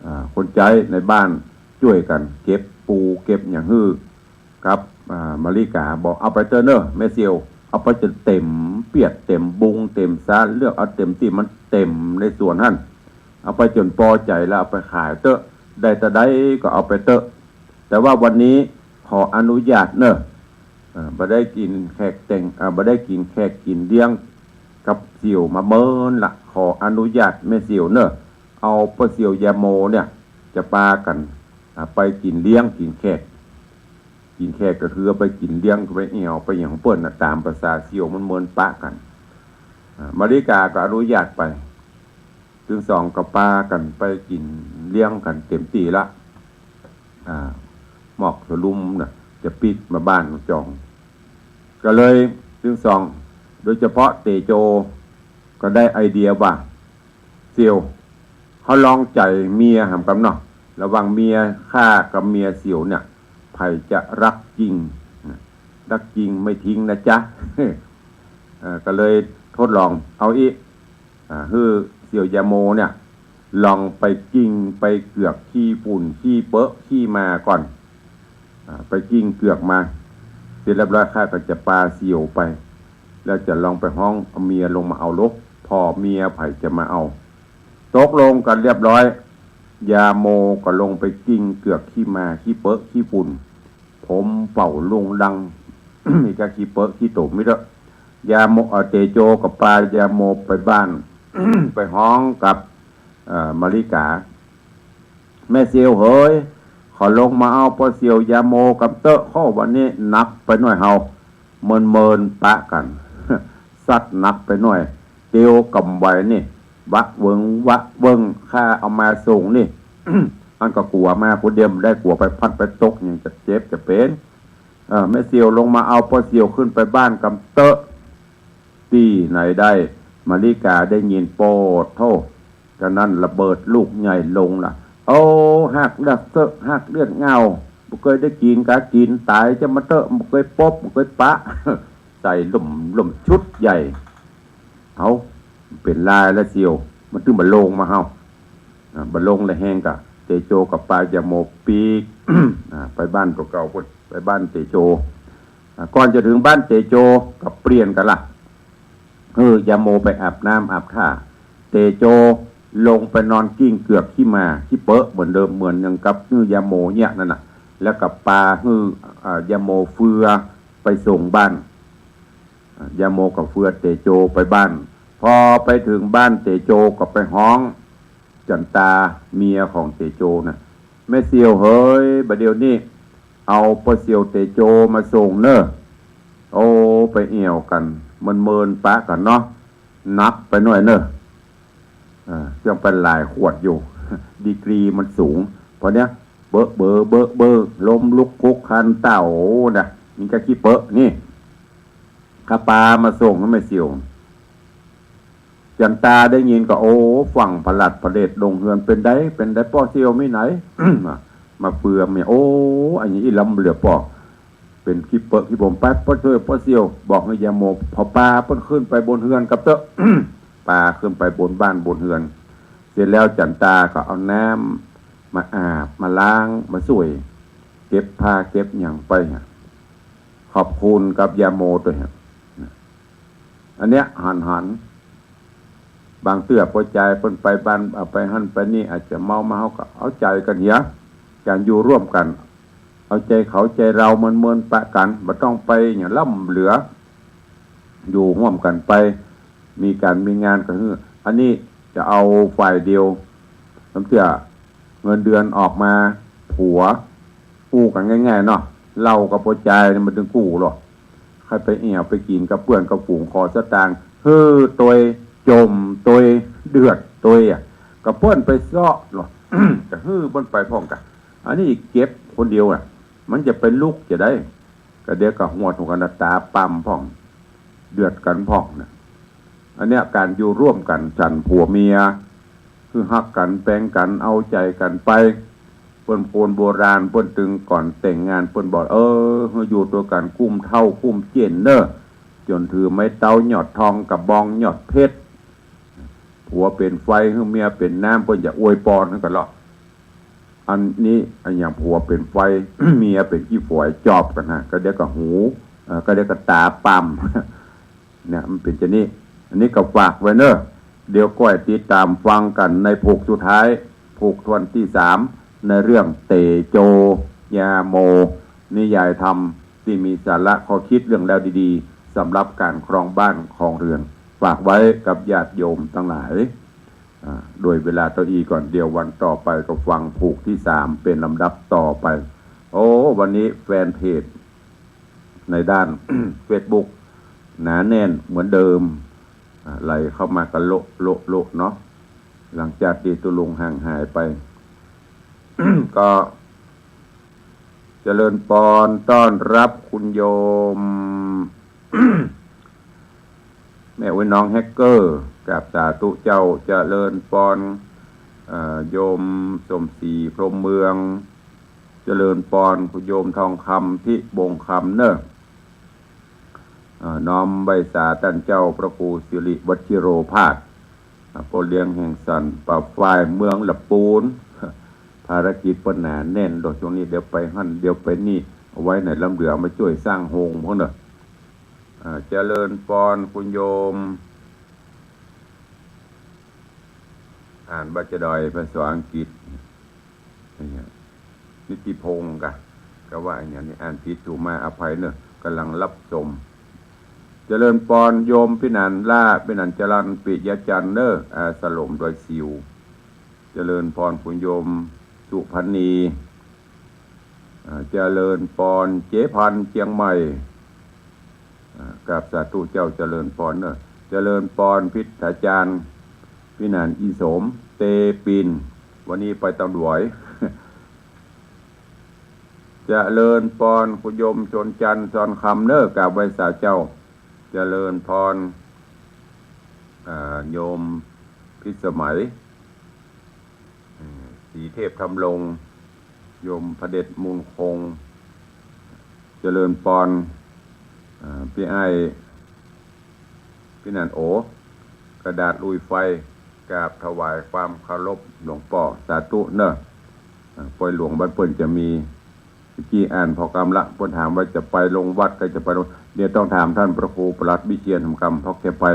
อ่า คนใจ๊ในบ้านจ้วยกั๋นเก็บปูเก็บหยังหื้อ ครับ อ่า มาริก๋าบอก เอาไปเต๊อะเน่อแม่เสี่ยว เอาไปจ๋นเต๋มเปียด เต๋มบุง เต๋มสา เลือกเอาเต๋มตี้มันเต๋มในสวนหั้น เอาไปจ๋นปอใจ๋แล้วเอาไปขายเต๊อะ ได้เต้าใดก็เอาไปเต๊อะ แต่ว่าวันนี้ขออนุญาตเน่อ เอ่อ บ่ได้กิ๋นแขกแต่ง เอ่อ บ่ได้กิ๋นแขกกิ๋นเลี้ยงกับเสี่ยวมาเมินละ ขออนุญาตแม่เสี่ยวเน่อ เอาป้อเสี่ยวยาโมเนี่ย จะปากั๋น อ่า ไปกิ๋นเลี้ยงกิ๋นแขก กิ๋นแขกก็คือไปกิ๋นเลี้ยง ไปแอ่วไปหยังเปิ้นน่ะ ต๋ามภาษาเสี่ยวมันเมินปะกั๋น อ่า มาริก๋าก็อนุญาตไป ตึงสองก็ปากั๋นไปกิ๋นเลี้ยงกั๋นเต๋มตี้ละ อ่า หมอกสะลุมน่ะ จะปิ๊กมาบ้านจอง ก็เลยตึงสอง โดยเฉพาะเตโจ ก็ได้ไอเดียว่า เสี่ยว เฮาลองใจ๋เมียหำกำเนาะ ระหว่างเมียข้ากับเมียเสี่ยวเนี่ย ใผจะรักจริง รักจริงไม่ทิ้งนะจ๊ะ เอ่อ ก็เลยทดลอง เอาอี้ อ่า หื้อเสี่ยวยาโมเนี่ย ลองไปกิ้งไปเกือกขี้ฝุ่นขี้เปอะขี้มาก่อน อ่า ไปกิ้งเกือกมา เสร็จเรียบร้อยข้าก็จะปาเสี่ยวไป แล้วจะลองไปฮ้องเอาเมียลงมาเอาลก ผ่อเมียใผจะมาเอา ตกลงกั๋นเรียบร้อย ยาโมก็ลงไปกิ้งเกือกขี้มาขี้เปอะขี้ฝุ่น ผมเป่าลุงดัง มีก้าขี้เปอะขี้โตมมิดอะ ยาโม เอ่อ เตโจก็ปายาโมไปบ้าน ไปฮ้องกับ เอ่อ มาริก๋า แม่เสี่ยวเหย ขอลงมาเอาป้อเสี่ยวยาโมกำเต๊อะ ข้อวันนี้หนักไปหน้อยเฮา เมินๆ ปะกั๋น ซัดหนักไปหน้อย เตียวกำไหวนี่ วะเวิง วะเวิง ข้าเอามาส่งนี่ อันก็กั๋วมาคนเดียวบ่ได้ กั๋วไปพลัดไปตก ยังจะเจ็บจะเป๋น เออ แม่เสี่ยวลงมาเอาป้อเสี่ยวขึ้นไปบ้านกำเต๊อะ ตี้ไหนได้ มาริก๋าได้ยิน โปดโธ่ จานั้นระเบิดลูกใหญ่ลงละ โอ้ หากเลือดเซอะ หากเลือดเหง้า บ่เกยได้กิ๋นกากิ๋น ต๋ายจามาเต๊อะ บ่เกยปบ บ่เกยปะ ใส่ล่ม ล่มชุดใหญ่ เอ้า เป๋นลายละเสี่ยว มันตึงบ่ลงมาเฮา อ่า บ่ลงละแฮงกะ เตโจกับปายาโมปิ๊ก อ่า ไปบ้านตั๋วเก่าพุ้น ไปบ้านเตโจ อ่า ก่อนจะเถิงบ้านเตโจก็เปลี่ยนกั๋นละ หื้อยาโมไปอาบน้ำอาบท่า เตโจลงไปนอนกิ้งเกือกขี้มาขี้เปอะเหมือนเดิม เหมือนอย่างกับหื้อยาโมเยียะนั่นน่ะ แล้วก็ปาหื้อ อ่า ยาโมเฟือไปส่งบ้าน อ่า ยาโมกับเฟือเตโจไปบ้าน พอไปเถิงบ้านเตโจก็ไปฮ้อง จั๋นตาเมียของเตโจน่ะ แม่เสี่ยวเหย บ่าเดี่ยวนี้ เอาป้อเสี่ยวเตโจมาส่งเน่อ โอ้ ไปแอ่วกั๋น เมินๆ ปะกั๋นเนาะ หนักไปหน้อยเน่อ เออ ยังเป๋นหลายขวดอยู่ ดีกรีมันสูง พอเนี้ย เบอะเบอ เบอะเบอ ล้มลุกคลุกคลานเต้าน่ะ มีก้าขี้เปอะนี่ ข้าปามาส่งหื้อแม่เสี่ยว จั๋นตาได้ยินก็ โอ้ ฟั่งผลัดผเรดลงเฮือน เป๋นใด เป๋นใดป้อเสี่ยว มีไหน มา มาเฟือเมีย โอ้ อันนี้อี้ล้ำเหลือป้อ เป๋นขี้เปอะขี้ผม ไป ป้อเสี่ยว ป้อเสี่ยว บอกหื้อยาโม ผ่อปาเปิ้นขึ้นไปบนเฮือนกับเต๊อะ ปาขึ้นไปบนบ้านบนเฮือน เสร็จแล้วจั๋นตาก็เอาน้ำมาอาบ มาล้าง มาส่วย เก็บผ้าเก็บหยังไปฮะ ขอบคุณกับยาโมตวยฮะ อันเนี้ยหันหัน บางเตื้อป้อจายเปิ้นไปบ้าน อ่า ไปหั้นไปนี่ อาจจะเมามา เฮาก็เอาใจ๋กั๋นเหีย ก๋านอยู่ร่วมกั๋น เอาใจ๋เขาใจ๋เฮา เมินๆ ปะกั๋น บ่ต้องไปหยังล้ำเหลือ อยู่ฮ่วมกั๋นไป มีก๋านมีงานก็หื้อ อันนี้จะเอาฝ่ายเดียว ลำเตื้อเงินเดือนออกมา ผัว อู้กั๋นง่ายๆ เนาะ เหล้ากับป้อจายนี่มันตึงกู้หรอ ใค่ไปเอี่ยวไปกิ๋นกับเปื้อนกับฝูง ขอสตางค์ หื้อตวย จ่มตวย เดือดตวยอะ ก็เปิ้นไปเซาะหรอ ก็หื้อเปิ้นไปพ่องกะ อันนี้เก็บคนเดียวอะ มันจะไปลุกจะได้ ก็เดี๋ยวก็หวดหัวกั๋น ต๋าปำพ่อง เดือดกั๋นพ่องนะ อันเนี้ยก๋านอยู่ร่วมกั๋น ฉันผัวเมีย คือฮักกั๋น แปงกั๋น เอาใจ๋กั๋นไป เปิ้นคนโบราณเปิ้นตึงก่อนแต่งงานเปิ้นบอก เออ หื้ออยู่ตวยกั๋นกุ้มเฒ่ากุ้มเจ๊นเน่อ จ๋นถือไม้เต๊ายอดทอง กระบองยอดเพชร ผัวเป๋นไฟ หื้อเมียเป๋นน้ำ เปิ้นจะอวยปอนหื้อกั๋นเลาะ อันนี้อะหยังผัวเป๋นไฟ เมียเป๋นขี้ฝอย จอบกั๋นนะ ก็เดี๋ยวก็หู เอ่อ ก็เดี๋ยวก็ต๋าปำ เนี่ยมันเป๋นจะนี้ อันนี้ก็ฝากไว้เน่อ เดี๋ยวก้อยติดต๋ามฟังกั๋นในผูกสุดท้าย ผูกถ้วนตี้สาม ในเรื่องเตโจ ยาโม นิยายธรรมตี้มีสาระข้อคิดเรื่องราวดีๆ สำหรับก๋านครองบ้านครองเฮือน ฝากไว้กับญาติโยมตังหลาย อ่า โดยเวลาเต้าอี้ก่อน เดี๋ยววันต่อไปก็ฟังผูกตี้สามเป๋นลำดับต่อไป โอ้ วันนี้แฟนเพจในด้าน เฟซบุ๊ก หนาแน่นเหมือนเดิม อ่า ไหลเข้ามากั๋นโละโละโละเนาะ หลังจากตี้ตุ๊ลุงห่างหายไป ก็เจริญปอนต้อนรับคุณโยม แม่อุ๊ยน้องแฮกเกอร์ กราบสาธุเจ้า เจริญปอน เอ่อ โยมสมศรีพรหมเมือง เจริญปอน คุณโยมทองคำ พิบงคำเน่อ เอ่อ น้อมไหว้สาต้านเจ้าพระครูสิริวัชิโรภาส อ่า ป้อเลี้ยงแห่งสันป่าฝ้ายเมืองละปูน ภารกิจเปิ้นหนาแน่นโดยช่วงนี้ เดี๋ยวไปหั้น เดี๋ยวไปนี่ เอาไว้ไหนล้ำเหลือมาจ้วยสร้างโฮงพ่องเน่อ อ่า เจริญปอนคุณโยม อ่านว่าจะดอยภาษาอังกฤษ นี่ฮะ นิติพงศ์กะ ก็ว่าอย่างนี้ อ่านผิดถูกมาอภัยเนอะ กำลังรับชม เจริญปอนโยมพินันล่า พินันจรันปิยจันทร์เนอะ อาสลมดอยสิว เจริญปอนคุณโยมสุพรรณี อ่า เจริญปอนเจ๊พันเจียงใหม่ อ่า กราบสาธุเจ้า เจริญปอนเนอะ เจริญปอนพิษาจารย์ พินันอีสม เตปิน วันนี้ไปตำหลวย เจริญปอนคุณโยมชนจันทร์ซอนคำเนอะ กราบไหว้สาเจ้า เจริญปอน อ่า โยมพิสมัย อ่า ศรีเทพธำรง โยมพเด็จมูลคง เจริญปอน อ่า ปี้อ้าย ปี้นันโอ กระดาษลุยไฟ กราบถวายความเคารพหลวงป้อ สาธุเนอะ อ่า ปอยหลวงบ้านเปิ้นจะมี เมื่อกี้อ่านผ่อกำละ เปิ้นถามว่าจะไปลงวัด ใค่จะไปลง เดี๋ยวต้องถามต้านพระครูประหลัดวิเชียรธรรมกำ เพราะแกไป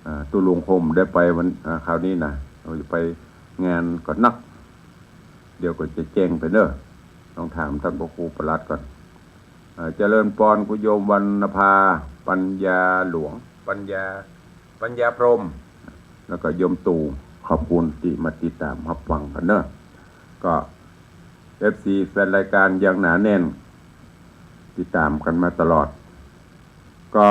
อ่า ตุ๊ลุงคงได้ไปวัน อ่า คราวนี้นะ เราจะไปงานก่อนนัก เดี๋ยวก็จะแจ้งไปเนอะ ต้องถามต้านพระครูประหลัดก่อน อ่า เจริญปอนคุณโยมวรรณภา ปัญญาหลวง ปัญญา ปัญญาพรหม แล้วก็โยมตู่ ขอบคุณตี้มาติดต๋ามฮับฟังกั๋นเนอะ ก็ เอฟซี แฟนรายการยังหนาแน่น ติดต๋ามกั๋นมาตลอด ก็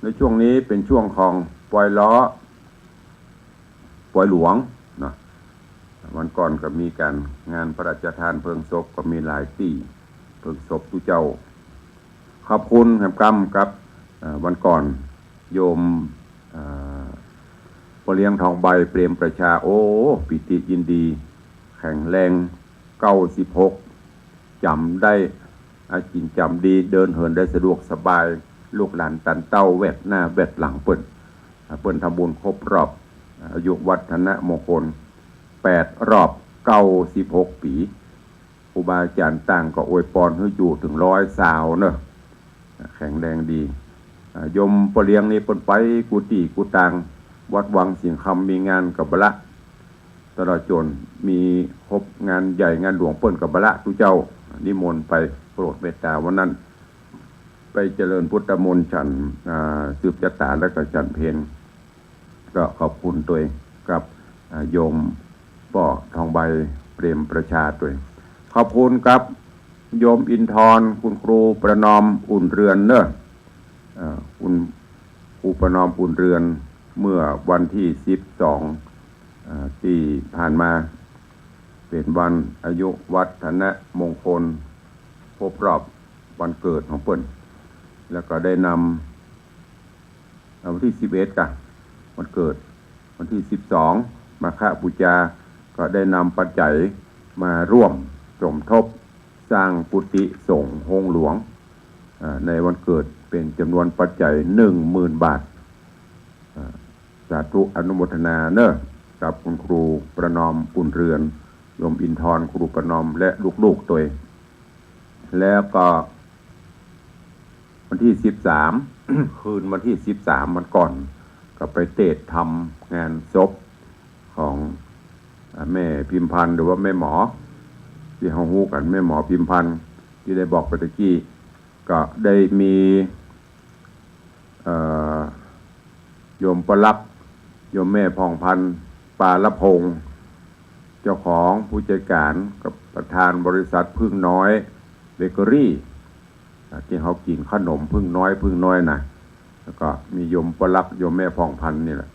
ในช่วงนี้เป๋นช่วงของปอยล้อ ปอยหลวงเนาะ วันก่อนก็มีก๋านงานพระราชทานเพลิงศพ ก็มีหลายตี้ เพลิงศพตุ๊เจ้า ขอบคุณแหมกำกับ เอ่อ วันก่อนโยม เอ่อ ป้อเลี้ยงทองใบ เปรมประชา โอ้ ปีติยินดี แข็งแรง เก้าสิบหก จ๋ำได้ อากิ๋นจ๋ำดี เดินเหินได้สะดวกสบาย ลูกหลานตันเต้าแวดหน้าแวดหลังเปิ้น อ่า เปิ้นทำบุญครบรอบ อ่า อายุวัฒนมงคล แปดรอบ เก้าสิบหก ปี๋ ครูบาอาจ๋ารย์ต่างก็อวยปอนหื้ออยู่เถิงร้อยซาวเนาะ แข็งแรงดี อ่า โยมป้อเลี้ยงนี่เปิ้นไปกู้ตี้กู้ตาง วัดวังสิงห์คำมีงานก็บ่ละ ตลอดจ๋นมีครบงานใหญ่งานหลวงเปิ้นก็บ่ละ ตุ๊เจ้านิมนต์ไปโปรดเมตตา วันนั้นไปเจริญพุทธมนต์ฉัน อ่า สืบจะต๋าแล้วก็ฉันเพล ก็ขอบคุณตวยกับ อ่า โยมป้อทองใบ เปรมประชาตวย ขอบคุณกับโยมอินทร์ คุณครูประนอมอุ่นเรือนเนาะ อ่า คุณครูประนอมอุ่นเรือน เมื่อวันตี้สิบสอง อ่า ตี้ผ่านมา เป๋นวันอายุวัฒนมงคล ครบรอบวันเกิดของเปิ้น แล้วก็ได้นำ อ่า วันตี้สิบเอ็ดก่ะ วันเกิด วันตี้สิบสอง มาฆบูชา ก็ได้นำปัจจัยมาร่วมสมทบสร้างกุฏิสงฆ์โฮงหลวง อ่า ในวันเกิดเป๋นจ๋ำนวนปัจจัย หนึ่งหมื่น บาท อ่า สาธุอนุโมทนาเนาะ กับคุณครูประนอมอุ่นเรือน โยมอินทร์ ครูประนอม และลูกๆตวย แล้วก็วันตี้สิบสาม คืนวันตี้สิบสาม วันก่อน ก็ไปเตศน์ทำงานศพของ อ่า แม่พิมพันธ์ หรือว่าแม่หมอ ตี้เฮาฮู้กั๋น แม่หมอพิมพันธ์ ตี้ได้บอกไปตะกี้ ก็ได้มี เอ่อ โยมป้อลักษณ์ โยมแม่ผ่องพรรณ ปาลพงษ์ เจ้าของผู้จัดก๋านกับประธานบริษัทผึ้งน้อยเบเกอรี่ อ่า ตี้เฮากิ๋นขนมผึ้งน้อย ผึ้งน้อยนะ แล้วก็มีโยมป้อลักษณ์ โยมแม่ผ่องพรรณนี่แหละ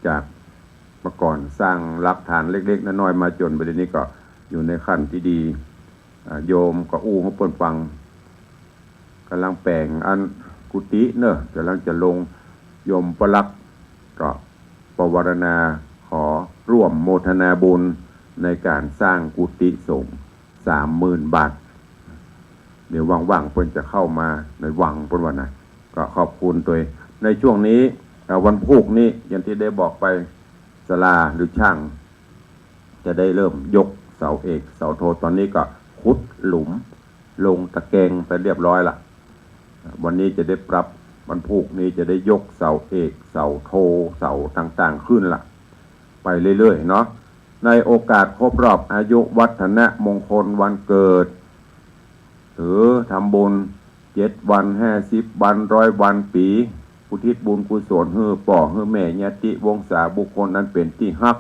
จากเมื่อก่อนสร้างรากฐานเล็กๆน้อยๆมาจ๋นบัดนี้ก็อยู่ในขั้นตี้ดี อ่า โยมก็อู้หื้อเปิ้นฟัง ก่ำลังแป๋งอันกุฏิเนาะ ก่ำลังจะลง โยมป้อลักษณ์ก็ปวารณาขอร่วมโมทนาบุญในก๋านสร้างกุฏิสงฆ์ สามหมื่น บาท เดี๋ยวว่างๆเปิ้นจะเข้ามาในวัง เปิ้นว่านะ ก็ขอบคุณตวย ในช่วงนี้ เอ่อ วันพูกนี้ อย่างตี้ได้บอกไป ศาลาหรือช่าง จะได้เริ่มยกเสาเอกเสาโท ต๋อนนี้ก็ขุดหลุมลงตะแกรงไปเรียบร้อยละ วันนี้จะได้ปรับ วันพูกนี้จะได้ยกเสาเอกเสาโท เสาต่างๆขึ้นละ ไปเรื่อยๆเนาะ ในโอกาสครบรอบอายุวัฒนมงคลวันเกิด หรือทำบุญ เจ็ดวัน ห้าสิบวัน ร้อยวัน ปี๋ อุทิศบุญกุศลหื้อป้อหื้อแม่ ญาติวงศาบุคคลอันเป๋นตี้ฮัก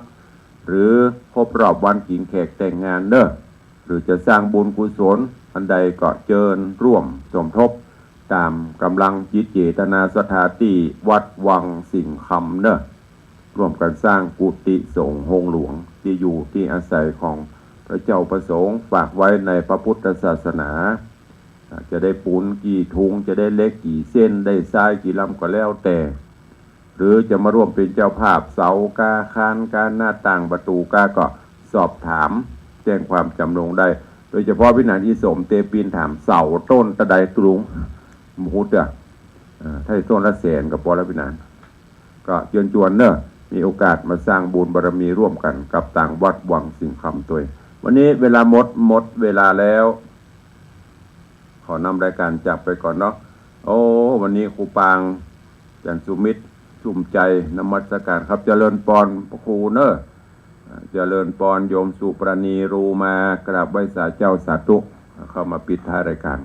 หรือครบรอบวันกิ๋นแขกแต่งงานเนาะ หรือจะสร้างบุญกุศลอันใดก็เจิญร่วมสมทบต๋ามก๋ำลังจิตเจตนาศรัทธาตี้วัดวังสิงห์คำเนาะ ร่วมกั๋นสร้างกุฏิสงฆ์โฮงหลวง ตี้อยู่ตี้อาศัยของพระเจ้าพระสงฆ์ ฝากไว้ในพระพุทธศาสนา อ่า จะได้ปูนกี่ถุง จะได้เหล็กกี่เส้น ได้ทรายกี่ลำก็แล้วแต่ หรือจะมาร่วมเป๋นเจ้าภาพเสากา คานกา หน้าต่าง ประตู๋กา ก็สอบถามแจ้งความจ๋ำนงได้ โดยเฉพาะวิหารอีสม เตปินถามเสาต้นตะใดตรุง บ่ฮู้เตื้อ อ่า ถ้าต้นละแสนก็ปอแล้ววิหาร ก็เจิญจวนเนาะ มีโอกาสมาสร้างบุญบารมีร่วมกั๋นกับตางวัดวังสิงห์คำตวย วันนี้เวลาหมด หมดเวลาแล้ว ขอนำรายก๋านจากไปก่อนเนาะ โอ้ วันนี้ครูปาง จันทร์สุมิตร ชุ่มใจ๋ นมัสก๋านครับ เจริญปอนพระครูเนาะ อ่า เจริญปอนโยมสุปราณี รูมา กราบไหว้สาเจ้า สาธุ เข้ามาปิดท้ายรายก๋าน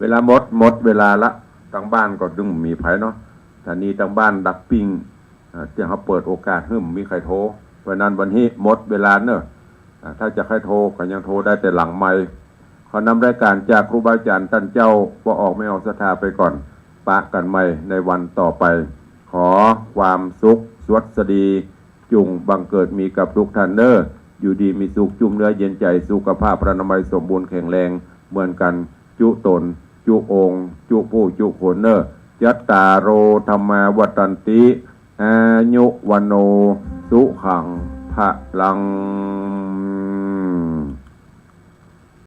เวลาหมด หมดเวลาละ ตางบ้านก็บ่มีใผเนาะ ต๋อนนี้ตางบ้านดักปิ้ง อ่า ตี้เฮาเปิดโอกาสหื้อบ่มีใผโทร เพราะฉะนั้นวันนี้หมดเวลาเนาะ อ่า ถ้าจะใผโทรก็ยังโทรได้แต่หลังไมค์ ขอนำรายก๋านจากครูบาอาจ๋ารย์ต้านเจ้า ป้อออกแม่ออกศรัทธาไปก่อน ปะกั๋นใหม่ในวันต่อไป ขอความสุขสวัสดี จุ่งบังเกิดมีกับทุกท่านเนาะ อยู่ดีมีสุข จุ่มเนื้อเย็นใจ๋ สุขภาพพรรณนามัยสมบูรณ์แข็งแรงเหมือนกั๋น จุ๊ต๋น จุ๊องค์ จุ๊ผู้ จุ๊คนเนาะ จัตตาโร ธัมมา วัฑฒันติ อายุ วัณโณ สุขัง พลัง